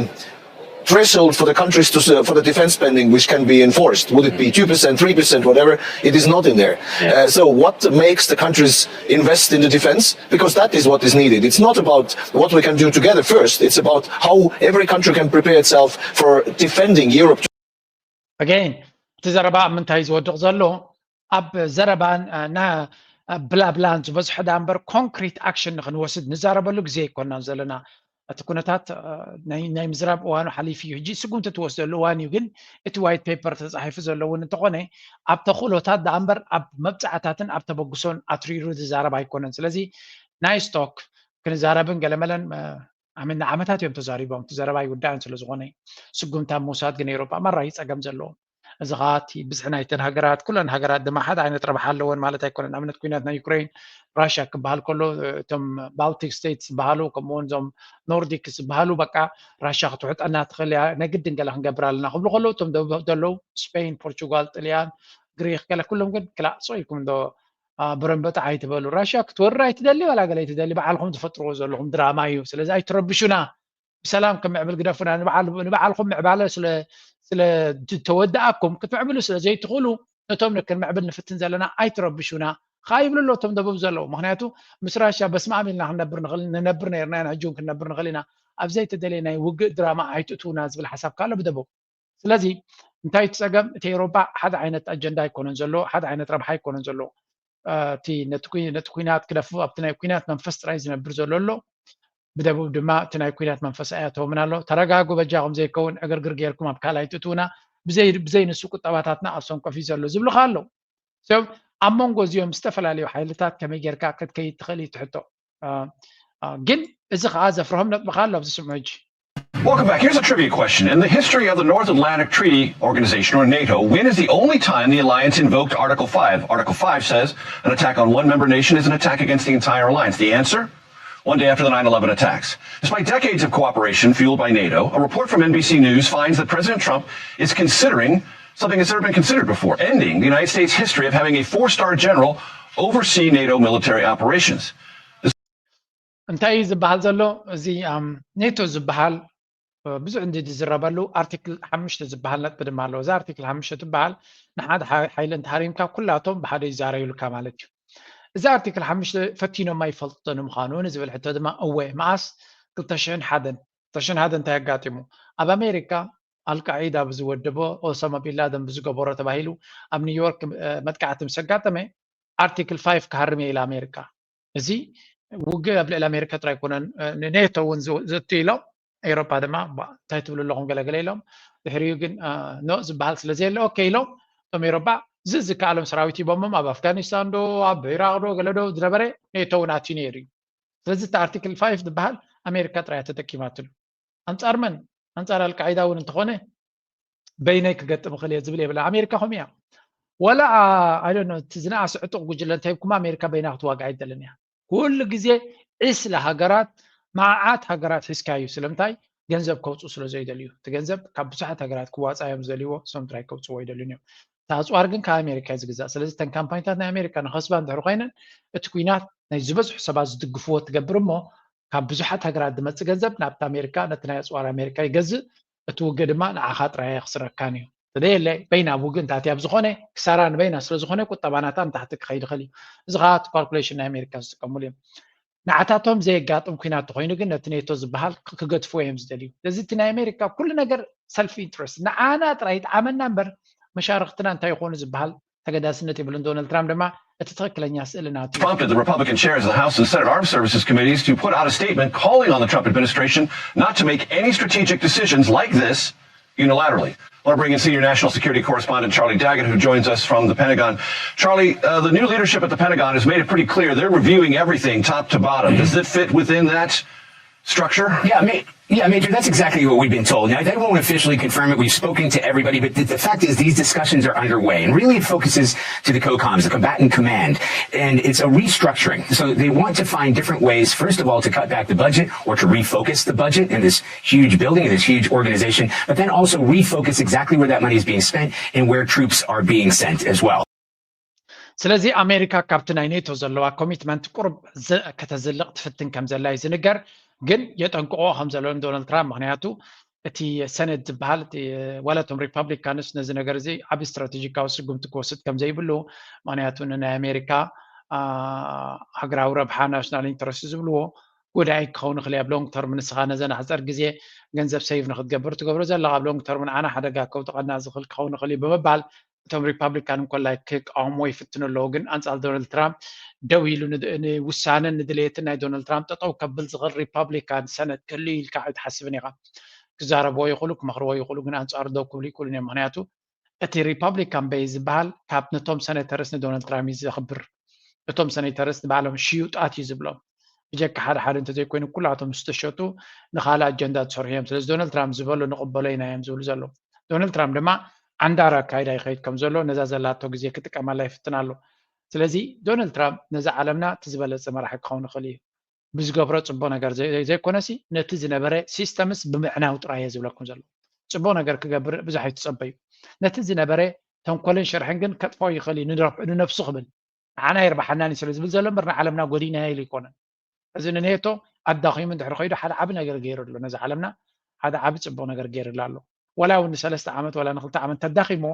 threshold for the countries to for the defense spending, which can be enforced. Would it be two percent, three percent, whatever? It is not in there. Yeah. Uh, so what makes the countries invest in the defense? Because that is what is needed. It's not about what we can do together first. It's about how every country can prepare itself for defending Europe. Again, እቲ ዘረባ ኣብ ምንታይ ዝወድቕ ዘሎ ኣብ ዘረባን ብላብላን ዝበዝሖ ዳ እምበር ኮንክሪት ኣክሽን ንክንወስድ ንዛረበሉ ግዜ ኣይኮናን ዘለና። እቲ ኩነታት ናይ ምዝራብ እዋኑ ሓሊፉ እዩ። ሕጂ ስጉምቲ ትወስደሉ እዋን እዩ። ግን እቲ ዋይት ፔፐር ተፃሒፉ ዘሎ እውን እንተኾነ ኣብ ተኽእሎታት ዳ እምበር ኣብ መብፃዕታትን ኣብ ተበግሶን ኣትሪሩ ዝዛረብ ኣይኮነን። ስለዚ ናይ ስቶክ ክንዛረብን ገለመለን ኣመና ዓመታት እዮም ተዛሪቦም። እቲ ዘረባ ኣይውዳእን ስለ ዝኾነ ስጉምታ ምውሳድ ግን ኤሮጳ ማራ እዩ ፀገም ዘለዎ። እዚ ከዓ እቲ ብዝሒ ናይተን ሃገራት ኩለን ሃገራት ድማ ሓደ ዓይነት ረብሓ ኣለወን ማለት ኣይኮነን። ኣብነት ኩናት ናይ ዩክሬን ራሽያ ክበሃል ከሎ እቶም ባልቲክ ስቴትስ ዝበሃሉ ከምኡውን እዞም ኖርዲክ ዝበሃሉ በቃ ራሽያ ክትውሕጠና ትኽእል እያ ናይ ግድን ገለ ክንገብር ኣለና ክብሉ ከለዉ እቶም ዘለዉ ስፔን፣ ፖርቹጋል፣ ጥልያን፣ ግሪክ ገለ ኩሎም ግን ክላእ ሶ ኢልኩም ዶ ብረንበጣ ኣይትበሉ። ራሽያ ክትወርር ኣይትደሊ ዋላ ገለ ኣይትደሊ፣ በዓልኹም ትፈጥርዎ ዘለኹም ድራማ እዩ። ስለዚ ኣይትረብሹና፣ ብሰላም ክምዕብል ግደፉና። ንበዓልኩም ምዕባለ ስለ ዝተወደኣኩም ክትምዕብሉ ስለ ዘይትኽእሉ ነቶም ክንምዕብል ንፍትን ዘለና ኣይትረብሹና ከዓ ይብሉ ኣሎ እቶም ደቡብ ዘለዉ። ምክንያቱ ምስ ራሽያ በስማም ኢልና ክንነብር ንነብር ነርና ኢና፣ ሕጂ እውን ክንነብር ንኽእል ኢና። ኣብ ዘይተደለየ ናይ ውግእ ድራማ ኣይትእትውና ዝብል ሓሳብ ከዓ ኣሎ ብደቡብ። ስለዚ እንታይ እቲ ፀገም? እቲ ኤውሮጳ ሓደ ዓይነት ኣጀንዳ ኣይኮነን ዘሎ፣ ሓደ ዓይነት ረብሓ ኣይኮነን ዘሎ። እቲ ነቲ ኩናት ክደፉ ኣብቲ ናይ ኩናት መንፈስ ጥራይ ዝነብር ዘሎ ኣሎ። ብደቡብ ድማ እቲ ናይ ኩናት መንፈስ ኣያተውምን ኣሎ። ተረጋጉ በጃኹም፣ ዘይከውን ዕግርግር ጌርኩም ኣብ ካልኣይ ትእትውና፣ ብዘይ ብዘይ ንሱ ቁጠባታትና ኣብ ሰንኮፍ እዩ ዘሎ ዝብሉኻ ኣለዉ። ሰብ ኣብ መንጎ እዚኦም ዝተፈላለዩ ሓይልታት ከመይ ጌርካ ክትከይድ ትኽእል እዩ ትሕቶ። ግን እዚ ከዓ ዘፍርሆም ነጥቢ ከዓ ኣሎ ኣብዚ ስምዑ ሕጂ። Welcome back. Here's a trivia question. In the history of the North Atlantic Treaty Organization, or NATO, when is the only time the alliance invoked Article five? Article five says an attack on one member nation is an attack against the entire alliance. The answer? One day after the nine eleven attacks. Despite decades of cooperation fueled by NATO, a report from N B C News finds that President Trump is considering something that's never been considered before, ending the United States' history of having a four star general oversee NATO military operations. እንታይ እዩ ዝበሃል ዘሎ? እዚ ኔቶ ዝበሃል ብዙሕ እንዲ ዝዝረበሉ ኣርቲክል ሓሙሽተ ዝበሃል ነጥቢ ድማ ኣለዎ። እዚ ኣርቲክል ሓሙሽተ ትበሃል ንሓደ ሓይሊ እንተሃሪምካ ኩላቶም ብሓደ ይዛረዩልካ ማለት እዩ። እዚ ኣርቲክል ሓሙሽተ ፈቲኖም ኣይፈልጡ ንምዃኑ ንዝብል ሕቶ ድማ እወ። መኣስ? ክልተ ሽሕን ሓደን። ክልተ ሽሕን ሓደን እንታይ ኣጋጢሙ? ኣብ ኣሜሪካ ኣልቃዒዳ ብዝወደቦ ኦሳማ ቢንላደን ብዝገበሮ ተባሂሉ ኣብ ኒውዮርክ መጥቃዕቲ ምስ ኣጋጠመ ኣርቲክል ፋይቭ ክሃርም እየ ኢላ ኣሜሪካ። እዚ ውግእ ኣብ ልዕሊ ኣሜሪካ ጥራይ ኣይኮነን፣ ንኔቶ እውን ዘእቱ ኢሎም፣ ኤውሮጳ ድማ እንታይ ትብሉ ኣለኹም ገለገለ ኢሎም። ድሕሪኡ ግን ኖ ዝበሃል ስለ ዘየለ ኦኬ ኢሎም። እቶም ኤውሮጳ ዝዝከኣሎም ሰራዊት ሂቦሞም ኣብ ኣፍጋኒስታን ዶ ኣብ ኢራቅ ዶ ገለ ዶ ዝነበረ ኔቶ እውን ኣትዩ ነይሩ እዩ። ስለዚ እቲ ኣርቲክል ፋይቭ ዝበሃል ኣሜሪካ ጥራይ ተጠቂማትሉ። ኣንጻር መን? ኣንጻር ኣልቃዒዳ እውን እንተኾነ በይነይ ክገጥም እኽእል እየ ዝብል የብላ። ኣሜሪካ ከምኡ እያ። ወላ ኣይ ዶንት ኖ እቲ ዝነኣሰ ዕጡቕ ጉጅለ እንተሂብኩማ ኣሜሪካ በይና ክትዋጋዕ ኣይደልን እያ። ኩሉ ግዜ ዕስለ ሃገራት መዓት ሃገራት ሒዝካ እዩ። ስለምንታይ? ገንዘብ ከውፅኡ ስለ ዘይደልዩ። እቲ ገንዘብ ካብ ብዙሓት ሃገራት ክዋፃ እዮም ዝደልይዎ፣ እሶም ጥራይ ከውፅዎ ኣይደልዩን እዮም። እቲ ኣፅዋር ግን ካብ ኣሜሪካ እዩ ዝግዛእ። ስለዚ እተን ካምፓኒታት ናይ ኣሜሪካ ንኸስባ እንድሕር ኮይነን እቲ ኩናት ናይ ዝበዝሑ ሰባት ዝድግፍዎ ትገብር እሞ ካብ ብዙሓት ሃገራት ዝመፅእ ገንዘብ ናብቲ ኣሜሪካ ነቲ ናይ ኣፅዋር ኣሜሪካ ይገዝእ። እቲ ውግእ ድማ ንዓኻ ጥራይ ኣየኽስረካን እዩ። ተደየለ በይና ኣብ ውግእ እንታትያ ኣብ ዝኾነ ክሳራ ንበይና ስለ ዝኾነ ቁጠባ ናታ ንታሕቲ ክኸይድ ይኽእል እዩ። እዚ ከዓ እቲ ካልኩሌሽን ናይ ኣሜሪካ ዝጥቀሙሉ እዮም። ንዓታቶም ዘየጋጥም ኩናት ተኾይኑ ግን ነቲ ኔቶ ዝበሃል ክገድፍዎ እዮም ዝደልዩ። ስለዚ እቲ ናይ ኣሜሪካ ኩሉ ነገር ሰልፍ ኢንትረስት ንዓና ጥራይ ይጥዓመና እምበር መሻርክትና እንታይ ይኾኑ ዝበሃል ተገዳስነት የብሉን። ዶናልድ ትራምፕ ድማ እቲ ትኽክለኛ ስእሊ ናቱ እዩ። Prompted the Republican chairs of the House and Senate Armed Services Committees to put out a statement calling on the Trump administration not to make any strategic decisions like this unilaterally. I want to bring in senior national security correspondent Charlie Daggett, who joins us from the Pentagon. Charlie, uh, the new leadership at the Pentagon has made it pretty clear they're reviewing everything top to bottom. Does it fit within that Structure? Yeah, ma- yeah, Major, that's exactly what we've been told. Now, they won't officially confirm it. We've spoken to everybody, but the, the fact is these discussions are underway. And really it focuses to the COCOMs, the combatant command. And it's a restructuring. So they want to find different ways, first of all, to cut back the budget or to refocus the budget in this huge building, in this huge organization, but then also refocus exactly where that money is being spent and where troops are being sent as well. ስለዚ ኣሜሪካ ካብቲ ናይ ኔቶ ዘለዋ ኮሚትመንት ቁርብ ከተዝልቕ ትፍትን ከም ዘላ እዩ ዝንገር። ግን የጠንቅቆ ከም ዘለዎም ዶናልድ ትራምፕ፣ ምክንያቱ እቲ ሰነት ዝበሃል ዋላ እቶም ሪፐብሊካንስ ነዚ ነገር እዚ ዓብ ስትራቴጂካዊ ስጉምቲ ክወስድ ከም ዘይብሉ፣ ምክንያቱ ንናይ ኣሜሪካ ሃገራዊ ረብሓ ናሽናል ኢንተረስት ዝብልዎ ጉዳይ ክኸውን ይኽእል ኣብ ሎንግ ተርም። ንስኻ ነዘን ኣሕፀር ግዜ ገንዘብ ሰይቭ ንክትገብር ትገብሮ ዘለካ ኣብ ሎንግ ተርም ንዓና ሓደጋ ከውድቐና ዝኽእል ክኸውን ይኽእል እዩ ብምባል እቶም ሪፓብሊካን እንኮላይ ክቃወምዎ ይፍትኑ ኣለዉ። ግን ኣንጻር ዶናልድ ትራምፕ ደው ኢሉ ንውሳነን ንድሌትን ናይ ዶናልድ ትራምፕ ጠጠው ከብል ዝኽእል ሪፓብሊካን ሰነት ክህሉ ኢልካ ኣይትሓስብን ኢኻ። ክዛረብዎ ይኽእሉ፣ ክመኽርዎ ይኽእሉ፣ ግን ኣንጻሩ ደው ክብሉ ይክእሉን እዮም። ምክንያቱ እቲ ሪፓብሊካን በይ ዝበሃል ካብ ነቶም ሰኔተርስ ንዶናልድ ትራምፕ እዩ ዘኽብር። እቶም ሰኔተርስ ንባዕሎም ሽዩጣት እዩ ዝብሎም። ብጀካ ሓደ ሓደ እንተዘይኮይኑ ኩላቶም ዝተሸጡ ንካልእ ኣጀንዳ ዝሰርሑ እዮም። ስለዚ ዶናልድ ትራምፕ ዝበሎ ንቕበሎ ኢና እዮም ዝብሉ ዘለዉ። ዶናልድ ትራምፕ ድማ ዓንዳር ኣካይዳ ይኸይድ ከም ዘሎ ነዛ ዘላቶ ግዜ ክጥቀመላ ይፍትን ኣሎ። ስለዚ ዶናልድ ትራምፕ ነዛ ዓለምና እቲ ዝበለፀ መራሒ ክኸውን ይኽእል እዩ። ብዝገብሮ ፅቡቅ ነገር ዘይኮነሲ ነቲ ዝነበረ ሲስተምስ ብምዕናው ጥራይ እየ ዝብለኩም ዘሎ። ፅቡቅ ነገር ክገብር ብዙሕ ኣይትፀበዩ። ነቲ ዝነበረ ተንኮልን ሽርሕን ግን ከጥፍኦ ይኽእል እዩ ንነብሱ ክብል። ንዓና የርባሓናን እዩ ስለ ዝብል ዘሎ እምበር ንዓለምና ጎዲእናዮ ኢሉ ኣይኮነን። እዚ ንኔቶ ኣዳኺሙ እንድሕር ከይዱ ሓደ ዓቢ ነገር ገይሩ ኣሎ። ነዚ ዓለምና ሓደ ዓቢ ፅቡቅ ነገር ገይሩላ ኣሎ። ዋላ እውን ንሰለስተ ዓመት ዋላ ንክልተ ዓመት ተዳኺሞ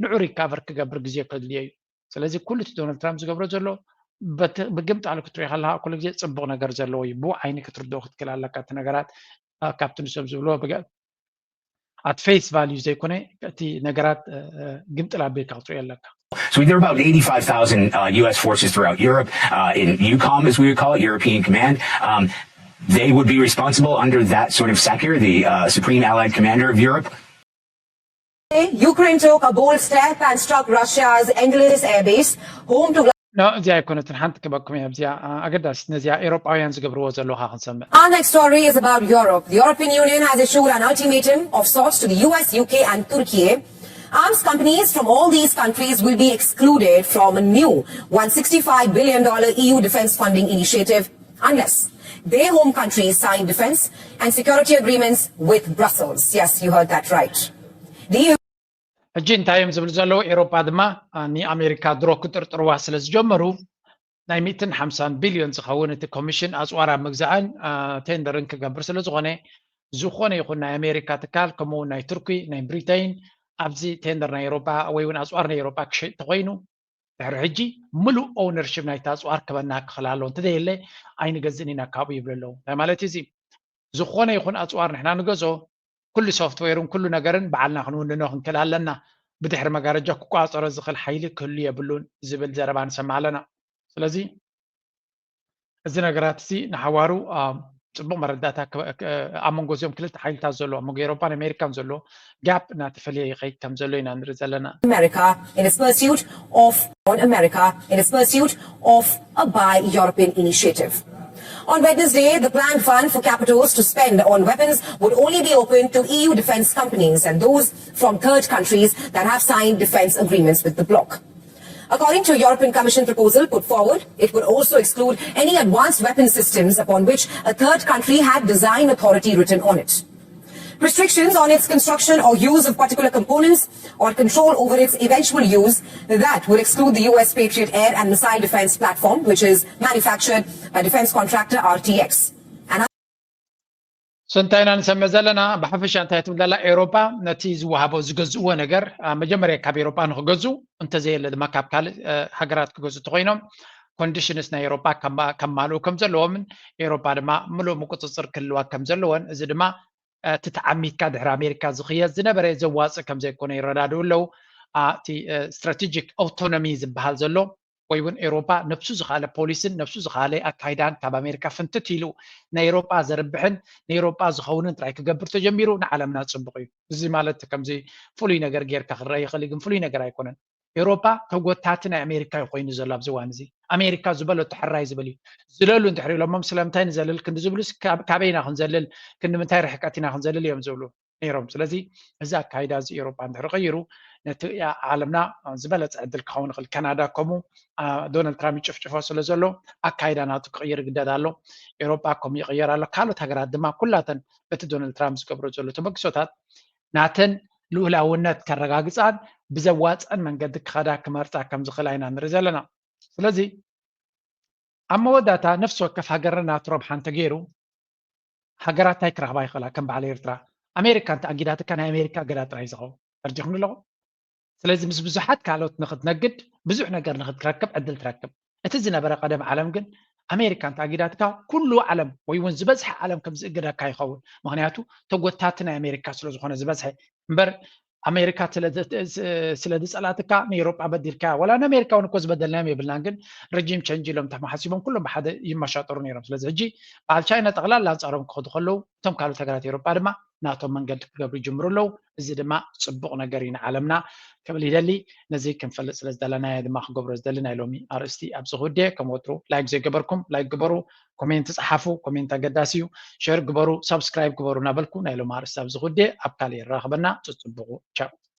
ንዑ ሪካቨር ክገብር ግዜ ከድልዮ እዩ። ስለዚ ኩሉ እቲ ዶናልድ ትራምፕ ዝገብሮ ዘሎ ብግምጣሉ ክትሪኦ ከለካ ኩሉ ግዜ ፅቡቅ ነገር ዘለዎ እዩ። ብኡ ዓይኒ ክትርድኦ ክትክእል ኣለካ። እቲ ነገራት ካብቲ ንሶም ዝብልዎ at face value ዘይኮነ እቲ ነገራት ግምጥል ኣቢልካ ክትሪኦ ኣለካ። So there are about eighty-five thousand uh, U S forces throughout Europe, uh, in EUCOM, as we would call it, European Command. Um, they would be responsible under that sort of SACEUR, the uh, Supreme Allied Commander of Europe. Ukraine took a bold step and struck Russia's Engels airbase, home to no, እዚኣ ኣይኮነትን። ሓንቲ ክበኩም እያ ኣብዚኣ ኣገዳሲት ነዚኣ ኤሮጳውያን ዝገብርዎ ዘለውካ ክንሰምዕ። Our next story is about Europe. The European Union has issued an ultimatum of sorts to the U S, U K and Turkey. Arms companies from all these countries will be excluded from a new one sixty-five billion dollar E U defense funding initiative unless their home countries sign defense and security agreements with Brussels. Yes, you heard that right. The E U ሕጂ እንታይ እዮም ዝብሉ ዘለዉ? ኤሮጳ ድማ ንኣሜሪካ ድሮ ክጥርጥርዋ ስለ ዝጀመሩ ናይ ሚእትን ሓምሳን ቢልዮን ዝኸውን እቲ ኮሚሽን ኣፅዋር ኣብ ምግዛእን ቴንደርን ክገብር ስለ ዝኾነ ዝኾነ ይኹን ናይ ኣሜሪካ ትካል ከምኡ እውን ናይ ቱርኪ ናይ ብሪተይን ኣብዚ ቴንደር ናይ ኤሮጳ ወይ እውን ኣፅዋር ናይ ኤሮጳ ክሸጥ ተኮይኑ ድሕሪ ሕጂ ምሉእ ኦውነርሽፕ ናይቲ ኣፅዋር ክበና ክኽእል ኣለዎ እንተዘየለ ኣይንገዝእን ኢና ካብኡ ይብሉ ኣለዉ። እንታይ ማለት እዩ እዚ? ዝኾነ ይኹን ኣፅዋር ንሕና ንገዝኦ ኩሉ ሶፍትዌርን ኩሉ ነገርን በዓልና ክንውንኖ ክንክእል ኣለና። ብድሕሪ መጋረጃ ክቋፀሮ ዝኽእል ሓይሊ ክህሉ የብሉን ዝብል ዘረባ ንሰምዕ ኣለና። ስለዚ እዚ ነገራት እዚ ንሓዋሩ ፅቡቅ መረዳእታ ኣብ መንጎ እዚኦም ክልተ ሓይልታት ዘሎ ኣብ መንጎ ኤሮፓን ኣሜሪካን ዘሎ ጋፕ እናተፈለየ ይኸይድ ከም ዘሎ ኢና ንርኢ ዘለና። America in its pursuit of on America in its pursuit of a buy European initiative. On Wednesday, the planned fund for capitals to spend on weapons would only be open to E U defense companies and those from third countries that have signed defense agreements with the bloc. According to a European Commission proposal put forward, it would also exclude any advanced weapon systems upon which a third country had design authority written on it. Restrictions on its construction or use of particular components or control over its eventual use that would exclude the U S Patriot air and missile defense platform, which is manufactured by defense contractor R T X. And so እንታይ ኢና ንሰምዕ ዘለና? ብሓፈሻ እንታይ ትብል ዘላ ኤሮፓ ነቲ ዝወሃቦ ዝገዝእዎ ነገር መጀመርያ ካብ ኤሮፓ ንክገዝኡ እንተዘየለ ድማ ካብ ካልእ ሃገራት ክገዝኡ እንተኮይኖም ኮንዲሽንስ ናይ ኤሮፓ ከማልኡ ከም ዘለዎምን ኤሮፓ ድማ ምሉእ ምቁፅፅር ክህልዋ ከም ዘለዎን እዚ ድማ እቲ ተዓሚትካ ድሕሪ ኣሜሪካ ዝኽየድ ዝነበረ ዘዋፅእ ከም ዘይኮነ ይረዳድኡ ኣለዉ። እቲ ስትራቴጂክ ኣውቶኖሚ ዝበሃል ዘሎ ወይ እውን ኤሮፓ ነብሱ ዝኸኣለ ፖሊስን ነብሱ ዝኸኣለ ኣካይዳን ካብ ኣሜሪካ ፍንትት ኢሉ ንኤሮፓ ዘርብሕን ንኤሮፓ ዝኸውንን ጥራይ ክገብር ተጀሚሩ ንዓለምና ፅቡቕ እዩ። እዚ ማለት ከምዚ ፍሉይ ነገር ጌርካ ክረአ ይኽእል ግን ፍሉይ ነገር ኣይኮነን። ኤውሮጳ ተጎታቲ ናይ ኣሜሪካ እዩ ኮይኑ ዘሎ ኣብዚ እዋን እዚ። ኣሜሪካ ዝበለቶ ሕራይ ዝብል እዩ። ዝለሉ እንድሕር ኢሎሞም ስለምንታይ ንዘልል ክንዲ ዝብሉስ ካብ- ካበይ ኢና ክንዘልል፣ ክንዲ ምንታይ ርሕቀት ኢና ክንዘልል እዮም ዝብሉ ነይሮም። ስለዚ እዚ ኣካይዳ እዚ ኤውሮጳ እንድሕር ቀይሩ ነቲ ዓለምና ዝበለፀ ዕድል ክኸውን ይኽእል። ካናዳ ከምኡ ዶናልድ ትራምፕ ይጭፍጭፎ ስለ ዘሎ ኣካይዳ ናቱ ክቕይር ግደድ ኣሎ። ኤውሮጳ ከምኡ ይቕየር ኣሎ። ካልኦት ሃገራት ድማ ኩላተን በቲ ዶናልድ ትራምፕ ዝገብሮ ዘሎ ተበግሶታት ናተን ልኡላውነት ከረጋግፃን ብዘዋፅአን መንገዲ ክኸዳ ክመርፃ ከም ዝኽእላ ኢና ንርኢ ዘለና። ስለዚ ኣብ መወዳእታ ነፍሲ ወከፍ ሃገርና ናቱ ረብሓ እንተገይሩ ሃገራት እንታይ ክረኽባ ይኽእላ? ከም በዓል ኤርትራ ኣሜሪካ እንተ ኣጊዳትካ ናይ ኣሜሪካ ገዳ ጥራይ ዝኸውን ተርዲኹም ኣለኹ። ስለዚ ምስ ብዙሓት ካልኦት ንክትነግድ ብዙሕ ነገር ንክትረክብ ዕድል ትረክብ። እቲ ዝነበረ ቀደም ዓለም ግን ኣሜሪካ እንተ ኣጊዳትካ ኩሉ ዓለም ወይ እውን ዝበዝሐ ዓለም ከም ዝእገደካ ይኸውን። ምክንያቱ ተጎታቲ ናይ ኣሜሪካ ስለዝኾነ ዝበዝሐ እምበር ኣሜሪካ ስለ ዝፀላእትካ ንኤውሮጳ በዲልካ ዋላ ንኣሜሪካ እውን እኮ ዝበደልናዮም የብልናን ግን ረጂም ቸንጅ ኢሎም ተሓሲቦም ኩሎም ብሓደ ይመሻጠሩ ነይሮም። ስለዚ ሕጂ በዓል ቻይና ጠቕላላ ኣንፃሮም ክኸዱ ከለዉ እቶም ካልኦት ሃገራት ኤውሮጳ ድማ ናቶም መንገዲ ክገብሩ ይጅምሩ ኣለዉ። እዚ ድማ ፅቡቕ ነገር እዩ ንዓለምና ክብል ይደሊ። ነዚ ክንፈልጥ ስለ ዝደለናዮ ድማ ክገብሮ ዝደሊ ናይ ሎሚ ኣርእስቲ ኣብዚ ክውድየ። ከም ወትሩ ላይክ ዘይገበርኩም ላይክ ግበሩ፣ ኮሜንት ጸሓፉ፣ ኮሜንት ኣገዳሲ እዩ። ሸር ግበሩ፣ ሳብስክራይብ ግበሩ እናበልኩ ናይ ሎም ኣርእስቲ ኣብዚ ክውድየ። ኣብ ካልእ የራኽበና። ጽጽቡቑ ቻው።